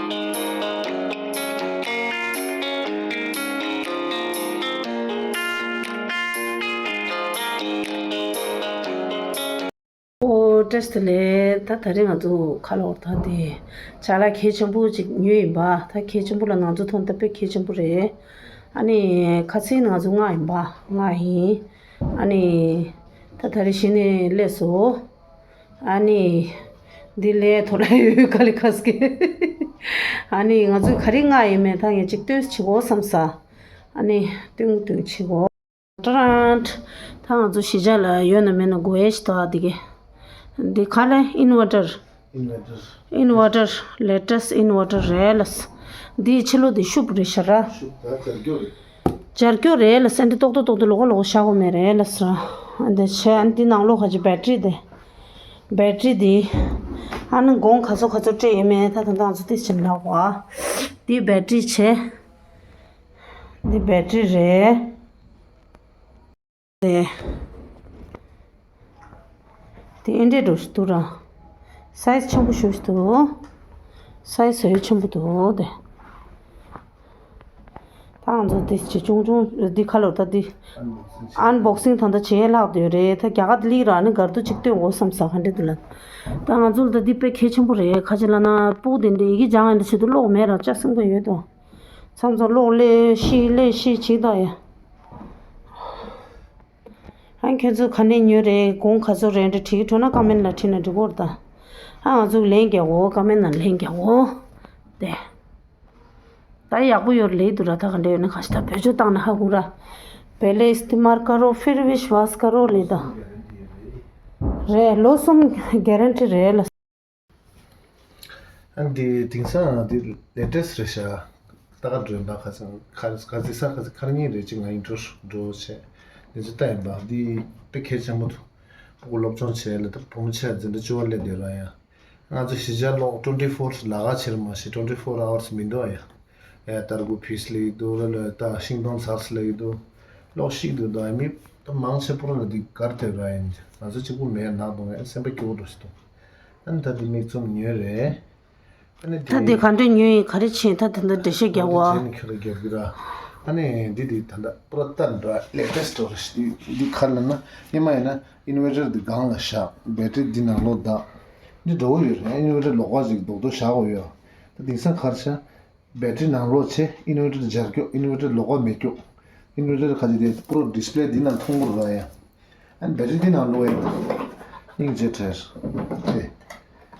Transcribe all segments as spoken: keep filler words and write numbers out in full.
ཨོ་བཀྲ་ཤིས་བདེ་ལེགས། ད་ད་རེས་ང་ཚོ་ཁ་ལོར་ད་དེ་ཅ་ལག་གལ་ཆེན་པོ་ཅིག་ཉོས་ཡིན་པ། ད་གལ་ཆེན་པོ་ལ་ང་ཚོ་ཐོག་ད་དཔེ་གལ་ཆེན་པོ་རེད། ཨ་ནི་ཁ་སང་ང་ཚོ་ལྔ་ཡིན་པ། ལྔ་ཡིན། ཨ་ནི་ད་ད་རེས་གཞི་ནས་སླེབས་སོང་། ཨ་ནི་འདི་ལས་ཐོ་ལ་ཡོད་ག་ལེ་ཁ་སྐད། ཨ་ནི་ང་ཚོ་ག་རེ་ལྔ་ཡིན་མེད་ད་ངས་ཅིག་སྟོན་བྱེད་དགོས་བསམ་ས། ཨ་ནི་སྟོན་སྟོན་བྱེད་དགོས། ཀྲང་། ད་ང་ཚོ་གཞིས་ཆགས་ལ་ཡོད་ན་མེད་ན་དགོས་ཡས་ཞིག་འདུག་ཨ། འདི་ག་འདི་ག་ལས་ཨིན་ཝར་ཊར། ཨིན་ཝར་ཊར། ཨིན་ཝར་ཊར། ལེ་ཊེ་སི་ཊི་ཨིན་ཝར་ཊར་རེད་ལ། འདི་ཕྱི་ལོགས་འདི་ཤུབ་རེད་ཤག་ར། ཤུབ་ད་སྦྱར་རྒྱུ་རེད། སྦྱར་རྒྱུ་རེད་ལ། སེ་འདི་ཏོག་ཏོག་ཏོག་ཏོག་ལོག་ལོག་བཞག་དགོས་མེད་རེད་ལ་ས། འདི་བྱས་ཨ་ནི་འདི་ནང་ལོགས་ཁ་ཅིག་བེ་ཊི་རི་དེ། བེ་ཊི་རི་འདི། ཨ་ནི་གོང་ག་ཚོད་ག་ཚོད་སྤྲད་ཡོད་མེད་ད་ད་ང་ཚོ་དེ་ཕྱིན་ལ་བ། འདི་བེ་ཊི་རི་བྱས། འདི་བེ་ཊི་རི་རེད། དེ། དེ་ཨེ་འདྲས་འགྲོ་ཞིག་འདུག་ར། སའི་ཛི་ཆེན་པོ་ཞུ་ཞིག་འདུག་སའི་ཛི་ཡོད་ཆེན་པོ་འདུག་དེ། ད་ང་ཚོ་དེ་ཅི་ཆུང་ཆུང་འདི་ཁ་ལོ་ད་འདི། ཨན་བོག་སིང་ད་ལྟ་བྱེད་ལྷག་དེ་རེད། ད་རྒྱ་གར་ལི་ར་ནི་གར་དུ་ཅིག་སྟོན་འོ་བསམ་ས་ག་འདྲས་འདུག་ལ། ད་ང་ཚོ་ལ་ད་འདི་དཔེ་གལ་ཆེན་པོ་རེད། ཁ་ཅིག་ལ་ན་སྤུ་དེ་འདྲས་ཡི་གེ་སྦྱང་ཡ་འདི་ཆེད་དུ་ཀློག་མེད་ར་ཅ་སེང་པོ་ཡོད་དོ། མཚམས་མཚམས་གློག་ལས་ཤི་ལས་ཤི་བྱེད་ད་ཡ། ཨ་ཁྱོད་ཚོ་ག་ནས་ཉོས་རེད། གོང་ག་ཚོད་རེད་འདྲ་དྲིས་ཀྱི་འགྲོ་ན་ཀ་མེན་ལ་བྲིས་ན་འགྲིག་གོ་རེད་ད། ཨ་ང་ཚོ་ལན་རྒྱག་གོ་ཀ་མེན་ན་ལན་རྒྱག་གོ་དེ། ད་ཡག་པོ་ཡོད་ལེ་འདུག་ར། ད་ག་འདྲ་ཡོད་ན་ག་ཞིག་ད་བེད་སྤྱོད་བཏང་ན་ཧ་གོ་ར། पहले इस्तेमाल करो फिर विश्वास करो ལེ་ད། རེད་ལོ་གསུམ་གྷ་རན་ཊི་རེད་ལ། ཨ་འདི་དེང་སང་འདི་ལེ་ཊེ་སི་ཊི་རེད་ཤག་ད་ག་འགྲོ་ཡིན་པ་ཁ་སང་ཁ་ཁ་ཟི་ས་ཁ་ཁ་ར་གཉིས་རེད་ཅིག་ང་ཡིན་འགྲོ་འགྲོ་བྱས་འདི་ཚོ་ལྟ་ཡིན་པ་འདི་དཔེ་གལ་ཆེན་པོ་འདུག་ཕྲུ་གུ་སློབ་སྦྱོང་བྱས་ལ་ད་བུ་མོ་ཆེ་འཛིན་གྲྭ་བཅུ་པ་སླེབས་བསྡད་ར་ཡ། ང་ཚོ་གཞིས་ཆགས་ལོག་ཊུ་ཝེན་ཊི་ཕོར་ལ་ག་བྱེད་ར་མ་ཤེས་ཊུ་ཝེན་ཊི་ཕོར་ཨ་ཝར་སི་མི་འདུག་ཡ། ཡ་ཏར་གུ་ཕིས་ལེགས་འདུག་ལ་ལ་ད་ཤིང་སྡོང་ཚར་སི་ལེགས་འདུག་ལོག་ཤིག་འདུག་ད་མི་ད་མང་ཆེ་པོ་ར་འདི་གར་དེ་ར་ཡིན་ང་ཚོ་གཅིག་པུ་མེད་ནག་འདུག་ངས་སེམས་པ་སྐྱོ་བོ་འགྲོ་ཞིག་འདུག་ཨ་ནི་ད་འདི་མིག་བཙུམ་ཉོས་རེད། ཨ་ནི་ད་དེ་དེ་ག་འདྲས་ཉོས་ཡིན་ག་རེ་བྱས་ད་དེ་འདྲ་འགྲེལ་བཤད་རྒྱག་བ། ཨ་ནི་འདི་དེ་ད་ལྟ་པུ་ར་ཏན་ར་ལེ་ཊེ་སི་ཊི་རེད་འདི་འདི་ག་ལ་ན་སྔོན་མ་ཡིན་ན་ཨིན་ཝར་ཊར་འདི་སྒང་ལ་བཞག་བེ་ཊི་རི་འདི་ནང་ལོགས་བདག་འདི་འགྲོ་གི་ཡོད་རེད། ཨིན་ཝར་ཊར་ལོགས་ཀ་ཅིག་རྡོག་རྡོག་བཞག་གོ་ཡོད། ད་དེང་སང་ག་རེ་བྱས། བེ་ཊི་རི་ནང་ལོགས་བྱས་ཨིན་ཝར་ཊར་སྦྱར་སྐྱོག་ཨིན་ཝར་ཊར་ལོགས་ཀ་མེད་སྐྱོག་ཨིན་ཝར་ཊར་ཁ་ཅིག་དེ་པུ་རོ་ཌི་སི་པི་ལེ་འདི་ནང་མཐོང་གི་རེད་ཡ། ཨ་ནི་བེ་ཊི་རི་འདི་ནང་ལོགས་ཡ། སྙིང་རྗེ་བྲལ། དེ།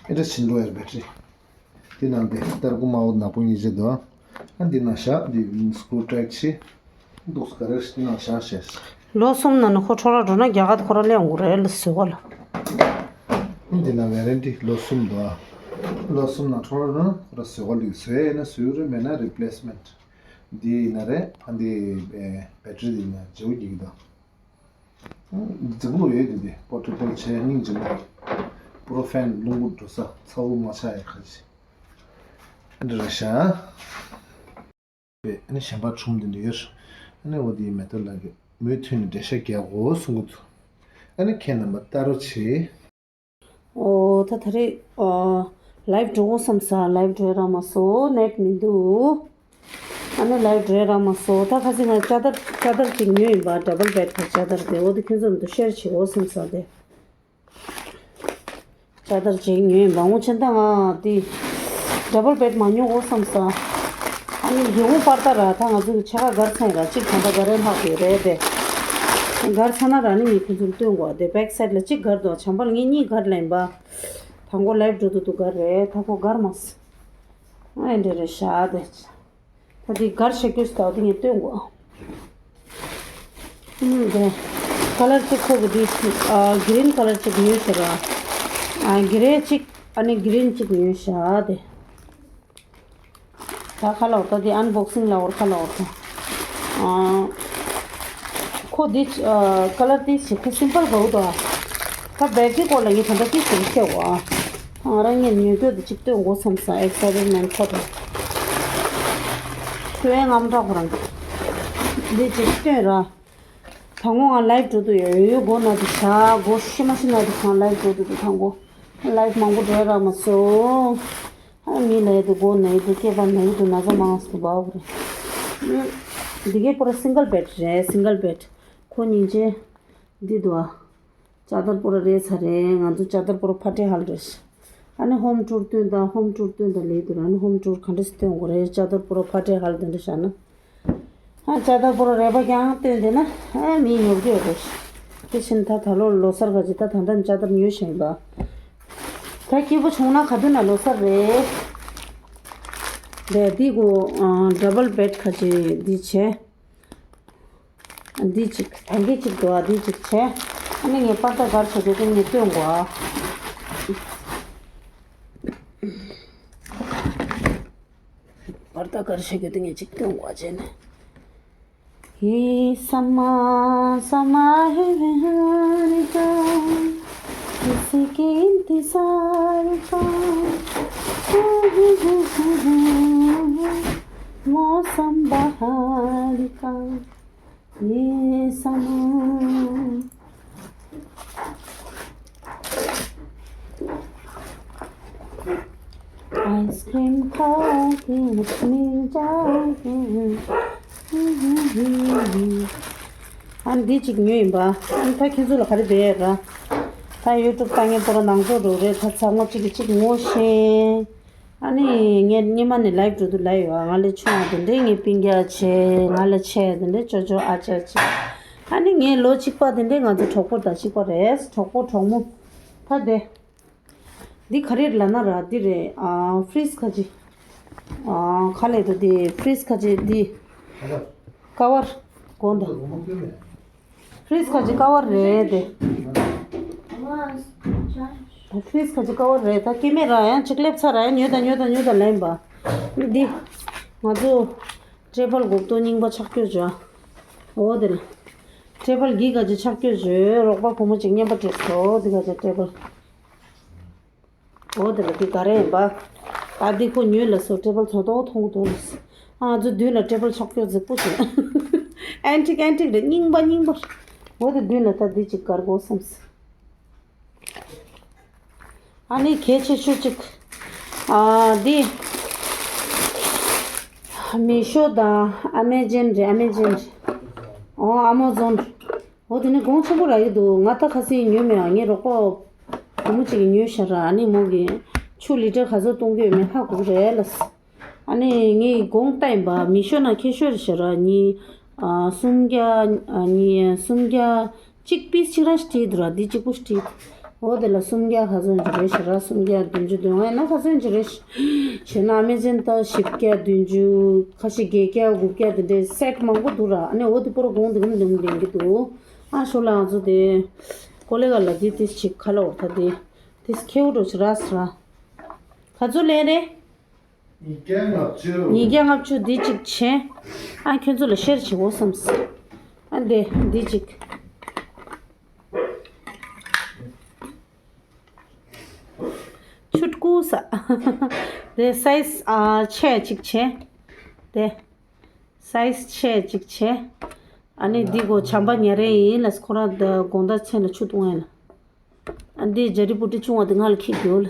ཨེ་འདྲ་ཕྱིན་འགྲོ་ཡ་བེ་ཊི་རི། འདི་ནང་དེ་ལྟར་ཀུ་མ་འོ་ནག་པོ་གཉིས་བྱས་འདུག་ཨ་འདི་ནང་བཞག་འདི་སྐུ་ཊེག་ཆི། འདུག་ག་རེ་འདི་ནང་བཞག་བྱས། ལོ་གསུམ་ནང་ནས་ཁོ་འཕྲོ་བརླག་འགྲོ་ན་རྒྱ་གར་དུ་ཁོ་རང་སླེབས་འོང་གི་རེད་ལ་ཟེར་གོ་ལ། འདི་ལ་ཝེ་རན་ཊི་ལོ་གསུམ་འདུག་ཨ། ལོ་གསུམ་ནང་འཕྲོ་བརླག་འགྲོ་ན་ཁོ་རང་བཟོས་གོ་ལ་བཟོས་ཡིན་ན་བཟོས་རེད་མེད་ན་རི་པི་ལེ་སི་མེན་ཊི། འདི་ཡིན་ན་རེད་ཨ་འདི་བེ་ཊི་རི་འདི་ཡིན་ན་བརྗེ་པོ་རྒྱག་གི་འདུག་འཛིང་ལུགས་ཡོད་དེ་དེ་པོར་ཊེ་བལ་བྱས་སྙིང་རྗེ་མོ། པོ་རོ་ཕེན་རླུང་བུ་འགྲོ་ས་ཚ་བོ་མ་ཆགས་ཡ་ཁ་ཅིག་ཨ་འདྲ་རེད་ཤག་ཨ་ནི་གཞན་པ་ཆུང་དེ་འདྲ་ཡོད། ཨ་ནི་འོ་དེའི་མེ་ཏོག་ལགས་ཀྱིས་མུ་མཐུད་ནས་འགྲེལ་བཤད་རྒྱག་དགོས་གསུང་གི་འདུག་ཨ་ནི་ཁྱེད་རྣམ་པ་ལྟ་རོགས་བྱེད། ཨོ་ད་ད་རེས་ཨ་ལའིབ་འགྲོ་དགོས་བསམ་ས་ལའིབ་འགྲོ་ཡ་རག་མ་སོང་ནེཊ་མི་འདུག་ཨ་ནི་ལའིབ་འགྲོ་ཡ་རག་མ་སོང་། ད་ཁ་སང་ང་ཅ་དར་ཅ་དར་ཅིག་ཉོས་ཡིན་པ་ཌ་བལ་བེཌ་གི་ཅ་དར་དེ་འོ་དེ་ཁྱོད་ཚོ་མཉམ་དུ་ཤེར་བྱེད་དགོས་བསམ་ས་དེ། ཅ་དར་ཅིག་ཉོས་ཡིན་པ་འོ་ཆེན་ད་ང་དེ་ཌ་བལ་བེཌ་མ་ཉོ་དགོས་བསམ་ས། ཨ་ནི་རྒྱལ་པོ་པར་ད་ར་ད་ང་ཚོ་གི་ཕྱེད་ཀ་སྒར་ཚར་ཡིན་ར་གཅིག་ད་ལྟ་སྒར་རེ་ལྷག་ཡོད་རེད་དེ། སྒར་ཚར་ན་ར་ནི་ངས་ཁྱོད་ཚོར་སྟོན་དགོས་དེ་བེག་སའིཌ་ལ་གཅིག་སྒར་འདུག་བྱམས་པ་ལ་ངས་གཉིས་སྒར་ལེན་པ། དང་པོ་ལའིབ་འགྲོ་དུས་དུ་སྒར་རེད། ད་ཁོ་སྒར་མ་སོང་། ཨ་འདྲ་རེད་ཤག་དེ། ད་དེ་སྒར་ཤ་སྐྱོས་སུ་ད་དེ་ངས་སྟོན་དགོས། ཨུམ་དེ། ཀ་ལར་གཅིག་ཁོ་གི་དེ་ཨ་གི་རིན་ཀ་ལར་གཅིག་ཉོས་ཤག་ར། ཨ་གི་རེ་གཅིག་ཨ་ནི་གི་རིན་གཅིག་ཉོས་ཤག་དེ། ད་ཁ་ལ་འོ་ད་དེ་ཨན་བོག་སིང་ལ་འོར་ཁ་ལ་འོར་ད། ཨ། ཁོ་འདི་ཨ་ཀ་ལར་འདི་ཞིག་ཁོ་སིམ་པལ་འདྲ་བོ་འདུག་ད་བེ་ཊི་རི་སྐོར་ལ་ངས་ད་ལྟ་ཏིས་ཞིག་བཤད་འོ་ཨ། ང་རང་ངས་ཉོ་རྒྱུ་འདི་གཅིག་སྟོན་དགོས་བསམ་ས་ཨེག་སའི་ཊེཌ་མེན་ཁོ་ད། ཁྱོད་ཨེ་ངམ་དྲག་ཁོ་རང་། འདི་གཅིག་སྟོན་ར། དང་པོ་ང་ལའིབ་འགྲོ་དུ་ཡོད་ཡོད་སྒོ་ན་དུ་བྱ་སྒོ་ཤི་མ་ཤི་ན་དུ་ཁང་ལའིབ་འགྲོ་དུ་དུ་དང་པོ། ལའིབ་མང་པོ་འགྲོ་ཡ་རག་མ་སོང་། ཨ་ ངའི་ལས་དེ་མགོ་ན་ཡི་འདུག་སྐེད་པ་ན་ཡི་འདུག་ན་ཚ་མང་སུ་འདུག་བ་འོ་རེད། འདི་གའི་པོ་ར་སིང་གལ་བེད་རེད། སིང་གལ་བེད། ཁོ་སྙིང་རྗེ། འདི་འདུག་ཨ། ཅ་དར་པོ་ར་རེད་ཚ་རེད། ང་ཚོ་ཅ་དར་པོ་ར་ཕ་ཏྲེ་ཧལ་རེད། ཨ་ནི་ཧོམ་ཊུར་སྟོན་དང་ཧོམ་ཊུར་སྟོན་དང་ལས་འདུག་ཨ་ནི་ཧོམ་ཊུར་ག་འདྲ་སྟོན་དགོས་རེད། ཅ་དར་པོ་ར་ཕ་ཏྲེ་ཧལ་དེ་འདྲ་བཞག་ན། ཨ་ཅ་དར་པོ་ར་རེད་པ་ཀྱང་སྟོན་དེ་ན་ཨ་མི་ཉོ་གི་ཡོད་རེད། དེ་བཞིན་ད་ད་ལོ་ལོ་གསར་ག་ཅི་ད་ད་ལྟ་ཅ་དར་ཉོས་ཤིང་པ། ད་སྐྱིད་པོ་བྱུང་ན་ག་དུས་ན་ལོ་གསར་རེད། དེ་འདི་གོ་ཨ་ཌབ་བལ་བེད་ག་ཅི་འདི་བྱས། འདི་གཅིག་ད་གིན་གཅིག་འདུག་ཨ། འདི་གཅིག་བྱས། ཨ་ནི་ངས་པར་ད་གར་བྱེད་དུས་ངས་སྟོན་དགོས་ཨ། པར་ད་གར་བྱེད་དུས་ངས་གཅིག་སྟོན་དགོས་ཨ་བྱས་ནས། ये समा समा है विहार का, किसी के इंतजार का। मौसम बहार का। ये समा आइसक्रीम खा के मिल जाओगे। ཨ་ནི་འདི་གཅིག་ཉོས་ཡིན་པ། ཨ་ནི་ད་ཁྱེད་ཚོ་ལ་ག་རེ་འབད་ར། ད་ཡུ་ཊུབ་ལྟ་མཁན་པོ་ར་ནང་ཚོ་འགྲོ་རེད། ད་ཚང་མ་གཅིག་གིས་གཅིག་ངོ་ཤེས། ཨ་ནི་ངས་སྔོན་མ་ནས་ལའིབ་འགྲོ་དུས་ལབ་ཡོད་ཨ། ང་ལས་ཆུང་བ་དེ་འདྲས་ངའི་སྤུན་ཀྱག་བྱས། ང་ལས་ཆེ་བ་དེ་འདྲས་ཅོ་ཅོ་ཨ་ཅག་བྱས། ཨ་ནི་ངའི་ལོ་གཅིག་པ་དེ་འདྲས་ང་ཚོ་གྲོགས་པོ་དང་གཅིག་པ་རེད། གྲོགས་པོ་གྲོགས་མོ། ད་དེ། འདི་ག་རེ་ལབ་ན་ར་འདི་རེད་ཨ། ཕི་རིས་ཁ་ཅིག་ཨ། ཁ་ལས་དུ་འདི་ཕི་རིས་ཁ་ཅིག་འདི་ཀ་བར་གོང་དུ། ཕི་རིས་ཁ་ཅིག་ཀ་བར་རེད་དེ། ཕི་རིས་ཁ་ཅིག་ཀ་བར་རེད། ད་སྐྱེ་མེད་ར་ཡང་ཅིག་སླེབས་ཚར་ར་ཡང་ཉོས་དང་ཉོས་དང་ཉོས་དང་ལེན་པ། འདི་ང་ཚོ་ཊེ་བལ་གོག་ཏོ་རྙིང་པ་ཆག་སྐྱོ་བྱོས། འོ་དེ་ལ་ཊེ་བལ་གི་ག་ཅིག་ཆག་སྐྱོ་བྱོས། རོགས་པ་བུ་མོ་ཅིག་རྔན་པ་སྤྲད་སོ་འདི་ག་ཅིག་ཊེ་བལ། འོ་དེ་ལ་འདི་ག་རེ་ཡིན་པ། ད་འདི་ཁོ་ཉོས་ལ་སོ་ཊེ་བལ་ཚོ་ཏོག་མཐོང་གི་འདུག་ལ། ཨ་ང་ཚོ་མདུན་ལ་ཊེ་བལ་ཆག་སྐྱོ་རྫིག་པོ་བྱས། ཨན་ཊིག་ཨན་ཊིག་རེད། རྙིང་པ་རྙིང་པ། འོ་དེ་མདུན་ལ་ད་འདི་ཅིག་དགར་དགོས་བསམས། ཨ་ནི་གལ་ཆེ་ཤོས་ཅིག་ཨ་འདི་མི་ཤོ་དང་ཨ་མེ་ཛོན་རེད། ཨ་མེ་ཛོན་རེད། ཨོ་ཨ་མོ་ཛོན། འོ་དེ་ནི་གོང་ཆེན་པོ་རག་གི་འདུག་ང་ད་ཁ་སང་ཉོས་མེད་ཨ། ངའི་རོགས་པ་བུ་མོ་གཅིག་གིས་ཉོས་ཤག་ར། ཨ་ནི་མོ་གིས་ཆུ་ལི་ཊར་ག་ཚོད་གཏོང་གི་ཡོད་མེད་ཧ་གོ་གི་རེད་ལ། ཨ་ནི་ངས་གོང་ལྟ་ཡིན་པ་མི་ཤོ་ན་ཁྱད་ཤོར་ཤག་ར། གཉིས་ཨ་སུམ་བརྒྱ་ཨ་གཉིས་སུམ་བརྒྱ་གཅིག་པིས་གཅིག་རང་ཞིག་བྲིས་འདུག་ར། འདི་གཅིག་པོ་ཞིག་བྲིས། འོ་དེ་ལ་སུམ་བརྒྱ་ག་ཚོད་ཅིག་རེད་ཤག་ར། སུམ་བརྒྱ་བདུན་ཅུ་དོན་ལྔ་ཡིན་ན་ག་ཚོད་ཅིག་རེད་ཤག་བྱས་ན་ཨ་མེ་ཛོན་ད་བཞི་བརྒྱ་བདུན་ཅུ་ཁ་ཤས་བརྒྱད་བརྒྱ་དགུ་བརྒྱ་དེ་འདྲའི་སེ་ཊི་མང་པོ་འདུག་ར། ཨ་ནི་འོ་དེ་པོ་ར་གོང་དེ་གམ་དེ་གམ་ལེན་གི་འདུག་ཨ་ཞོ་ལ་ང་ཚོ་དེ་ཀོ་ལེ་ག་ལ་དེ་དེ་ཞིག་ཁ་ལ་འོར་ད་དེ་དེ་ཁེའུ་འགྲོ་ཆི་ར་སི་ར། ག་ཚོད་ལེན་རེད། ཉིས་བརྒྱ་ལྔ་བཅུ། ཉིས་བརྒྱ་ལྔ་བཅུ་འདི་གཅིག་བྱས། ཨ་ཁྱོད་ཚོ་ལ་ཤེར་བྱེད་དགོས་བསམས། ཨ་འདི་འདི་གཅིག་ཆུ་ཀུ་ས། དེ་སའི་ཛི་ཨ་ཆེ་གཅིག་བྱས། དེ་སའི་ཛི་ཆེ་གཅིག་བྱས། ཨ་ནི་འདི་གོ་བྱམས་པ་ཉ་རེ་ཡིན་ལ། ཁོ་རང་དགོང་དག་མཚན་ལ་ཆུ་བཏུང་ཡིན་ལ། ཨ་འདི་ཇ་རི་པུ་ཏི་ཆུང་བ་དེ་ང་ལ་ཁྱེར་འགྱོ་ལ།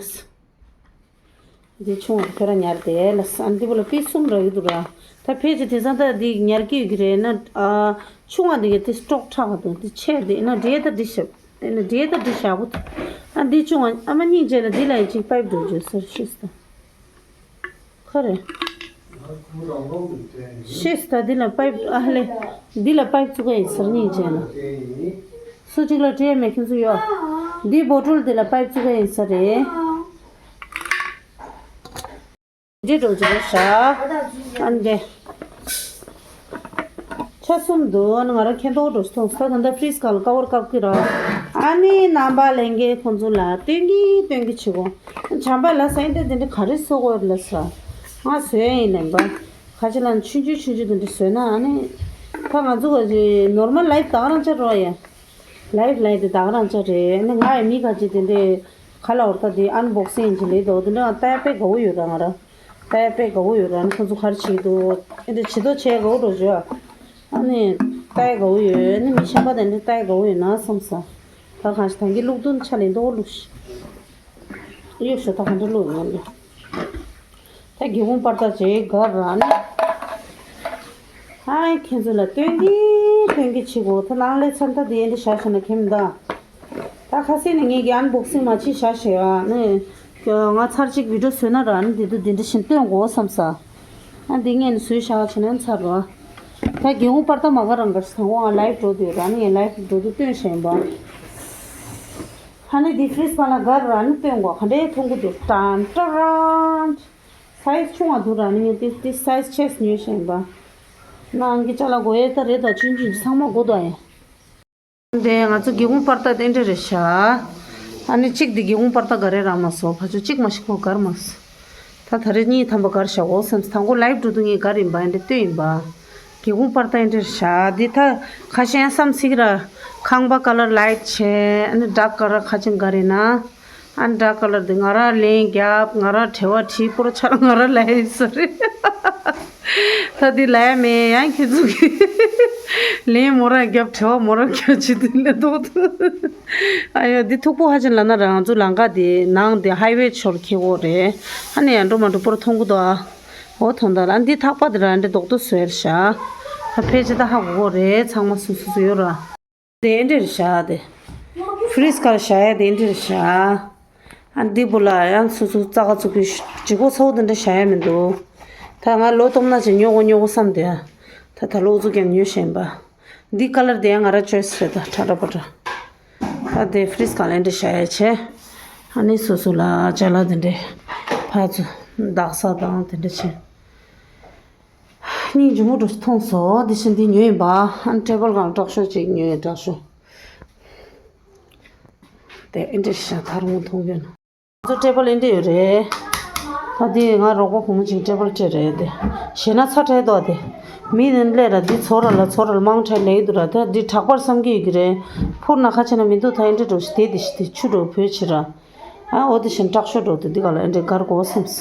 འདི་ཆུང་བ་དེ་ཁྱོད་རང་ཉར་དེ་ལ། ཨ་འདི་བོ་ལ་པི་གསུམ་རག་གི་འདུག་ར། ད་ཕལ་ཆེར་དེང་སང་ད་འདི་ཉར་གི་ཡོད་ཀྱི་རེད་ན། ཨ་ཆུང་བ་དེ་གི་དེ་སི་ཊོག་ཁྲག་ག་འདུག་དེ་ཆེ་དེ་ན་འདྲེ་ད་འདྲི་ཞབས་དེ་ན་འདྲེ་ད་འདྲི་ཞག་པོ། ཨ་འདི་ཆུང་བ་ཨ་མ་སྙིང་རྗེ་ལ་འདི་ལ་ཡི་ཅིག་པའིབ་འགྲོ་བརྗོད་ཟེར་ཤིས་ད། ཁ་རེ། ཤེས་ད་འདི་ལ་པའིབ་ཨ་ལེ། འདི་ལ་པའིབ་བཙུགས་ཀ་ཡིན་ཟེར་སྙིང་རྗེ་ན། སུ་གཅིག་ལ་སྤྲད་མེད་མཁན་ཚོ་ཡོད། འདི་བོ་ཊོལ་འདི་ལ་པའིབ་བཙུགས་ཀ་ཡིན་ས་རེད། འདི་འགྲོ་རྒྱུ་རེད་ཤག་ཨ་འདི། ཆ་གསུམ་འདུག་ང་རང་ཁེན་ཏོག་འགྲོ་སྟོང་ས་ད་ལྟ་ཕི་རིས་ཁ་ལ་ཀ་བར་བཀབ་ཀྱི་ར། ཨ་ནི་རྣམ་པ་ལེན་མཁན་ཁོང་ཚོ་ལ་སྟོན་གྱི་སྟོན་གྱི་བྱེད་གོ་བྱམས་པ་ལ་སེང་འདྲ་དེ་འདྲ་ག་རེ་བཟོ་དགོས་རེད་ལབ་ས། ང་བཟོས་ཡིན་ལབ་པ། ཁ་ཆེ་ལ་ཆུང་ཆུང་ཆུང་ཆུང་དེ་འདྲ་བཟོས་ན་ཨ་ནི། ད་ང་ཚོ་ག་ཅི་ནོར་མལ་ལའིབ་ད་ག་རང་ཆགས་འགྲོ་ཡ། ལའིབ་ལའིབ་དེ་ད་ག་རང་ཆགས་རེད། ཨ་ནི་ང་ཡི་མི་ག་ཅི་དེ་འདྲས་ག་ལ་འོར་ད་དེ་ཨན་བོག་སིང་ཡིན་གྱི་ལས་དོ་དེ་འདྲ་ང་ལྟ་ཡ་དཔེ་དགའ་བོ་ཡོད་ར། ང་ར་ལྟ་ཡ་དཔེ་དགའ་བོ་ཡོད་ར། ཨ་ནི་ཁོ་ཚོ་ག་རེ་བྱེད་ཀྱི་འདུག་ཨེ་འདྲ་བྱེད་དོ་བྱས་དགའ་བོ་འགྲོ་བྱོས་ཨ། ཨ་ནི་ལྟ་ཡ་དགའ་བོ་ཡོད། ཨ་ནི་མི་གཞན་པ་དེ་འདྲ་ལྟ་ཡ་དགའ་བོ་ཡོད་ན་བསམ་ས། ད་གང་ཞིག་ད་གིན་བླུག་དུས་ཆ་ལེན་མདོག་བླུག་ཤིག་གཡུག་ཤོག་ད་གང་འདྲ་བླུག་ཡོང་ལེ། ད་སྒེའུ་ཁུང་པར་ད་ཅིག་གར་ར་ནི། ཨ་ཁྱེད་ཚོ་ལ་སྟོན་གི་སྟོན་གི་བྱེད་དགོས། ད་ནང་ལས་ཚར་ད་དེ་འདི་བཞག་བཞག་ན་ཁྱེད་མི་ད། ད་ཁ་སེ་ནི་ངེད་ཀྱི་ཨན་བོག་སིང་མ་ཅིག་བཞག་བཞག་ཨ་ནི། ང་ཚར་གཅིག་བི་ཌིའོ་བཟོས་ན་ར་ནི་དེ་དུ་དེ་འདྲ་བཞིན་སྟོན་དགོས་བསམ་ས། ཨ་འདི་ངས་ནི་བཟོས་བཞག་བྱས་ན་ཚར་རོ། ད་སྒེའུ་ཁུང་པར་ད་མ་ག་རང་གར་སང་བོ་ང་ལའིབ་འགྲོ་དུས་ར་ནི་ངས་ལའིབ་འགྲོ་དུས་སྟོན་བཞིན་པ། ཧ་ནི་འདི་ཕི་རིས་པ་ལ་གར་ར་ནི་སྟོན་དགོས་ག་འདྲའི་མཐོང་གི་འདུག་ཏན་ཏན། སའིཛ་ཆུང་བ་འདུག་ར་ནི་ངས་ཏི་ཏི་སའིཛ་ཆེས་ཉོས་བཞིན་པ། ནང་གི་ཅ་ལག་དགོས་ཡས་ད་རེད་ད་ཆུང་ཆུང་ཚང་མ་དགོས་ད་ཡིན། འདི་ང་ཚོ་སྒེའུ་ཁུང་པར་ད་དེ་འདྲ་རེད་ཤག་ཨ་ནི་གཅིག་འདི་སྒེའུ་ཁུང་པར་ད་ག་རེ་རག་མ་སོང་ཕ་ཆོ་གཅིག་མ་ཞིག་ཁོ་གར་མ་སོང་། ད་ད་རེས་གཉིས་ཐམ་པ་གར་བཞག་འོ་སེམས་དང་པོ་ལའིབ་འགྲོ་དུས་ངས་གར་ཡིན་པ་ཨ་འདྲ་ལྟོས་ཡིན་པ། སྒེའུ་ཁུང་པར་ད་ཨེ་འདྲ་རེད་ཤག་འདི་ད་ཁ་ཤས་བསམ་སྲིད་ར། ཁང་པ་ཀ་ལར་ལའིཊ་བྱས་ཨ་ནི་ཌག་ཀ་ལར་ཁ་ཅིག་གར་ཡིན་ན། ཨ་ཌག་ཀ་ལར་འདི་ང་ར་ལན་རྒྱབ། ང་ར་བྲེལ་བ་བྲིས། པོ་ར་ཆ་ར་ང་ར་ལ་ཡིན་ས་རེད། ད་འདི་ལ་ཡ་མེད་ཡང་ཁྱེད་ཚོ་གི་ལན་མོ་ར་རྒྱབ་བྲེལ་བ་མོ་ར་རྒྱབ་བྱེད་དུས་ལས་ལྡོག་ཏུ། ཨ་ཡོ་འདི་མཐུག་པོ་ཧ་ཅང་ལ་ན་ར་ང་ཚོ་ལམ་ཁ་འདི་ནང་འདི་ཧའི་ཝེ་ཆོར་ཁེ་འོ་རེད། ཨ་ནི་ཡང་འགྲོ་མ་འགྲོ་པོ་ར་མཐོང་གི་འདུག་ཨ། འོ་མཐོང་ད་ལ་འདི་ཐག་པ་འདི་ར་འདི་ལྡོག་ཏུ་བཟོས་ར་ཤག་ད་ཕལ་ཆེར་ད་ཧ་གོ་གོ་རེད། ཚང་མ་སུ་སུ་སུ་ཡོད་ར། དེ་འདྲ་རེད་ཤག་དེ། ཕི་རིས་ཀ་ལ་བཞག་ཡ་དེ་འདྲ་རེད་ཤག་ཨ་འདི་བུ་ལ་ཡང་སོ་སོ་རྩ་ཁ་ཚུགས་ཀྱི་ལྗིད་ཁོག་ཚ་བོ་དེ་འདྲ་བཞག་ཡ་མི་འདུག་ད་ང་ལོ་སྟོང་ན་ཅིག་ཉོ་དགོས་ཉོ་དགོས་བསམ་དེ། ད་ད་ལོ་ཨུ་ཚུགས་ཀྱང་ཉོས་ཤེས་པ། འདི་ཀ་ལར་དེ་ཡང་ང་ར་ཅོའི་སི་རེད་ད་ཁྲ་ཁྲ་པ་ཁྲ། ད་དེ་ཕི་རིས་ཀ་ལ་འདྲ་བཞག་ཡ་བྱས། ཨ་ནི་སོ་སོ་ལ་ཅ་ལག་དེ་འདྲ་ཕར་ཚུར་འདག་ས་དང་དེ་འདྲ་བྱས། སྙིང་རྗེ་མོ་འགྲོ་ཞིག་མཐོང་སོང་། དེ་བཞིན་འདི་ཉོས་ཡིན་པ། ཨ་ནི་ཊེ་བལ་སྒང་དྲག་ཤོས་ཅིག་ཉོས་ཡིན་དྲག་ཤོས། དེ་ཨེ་འདྲ་ཤ་ཐར་མོ་མཐོང་གི་ཡོད་ན། ང་ཚོ་ཊེ་བལ་ཨེ་འདྲ་ཡོད་རེད། ད་དེ་ང་རོགས་པ་བུ་མོ་ཅིག་ཊེ་བལ་སྤྲད་རེད་དེ། ཞེ་ན་ཚ་ཁྲལ་དོ་དེ། མི་ནི་སླེབས་ར་འདི་ཚོ་ར་ལ་ཚོ་ར་ལ་མང་ཁྲལ་ལེགས་འདུག་ར་ད་འདི་དྲག་པར་བསམ་གི་ཡོད་ཀྱི་རེད། ཕུར་ན་ཁ་ཆེ་ན་མི་འདུག་ད་ཨེ་འདྲ་འགྲོ་ཞིག་དེ་དེ་ཞིག་དེ་ཆུ་འགྲོ་བོད་ཕྱི་ར། ཨ་འོ་དེ་བཞིན་དྲག་ཤོས་འགྲོ་དེ་འདི་ག་ལ་ཨེ་འདྲའི་གར་གོ་སེམས།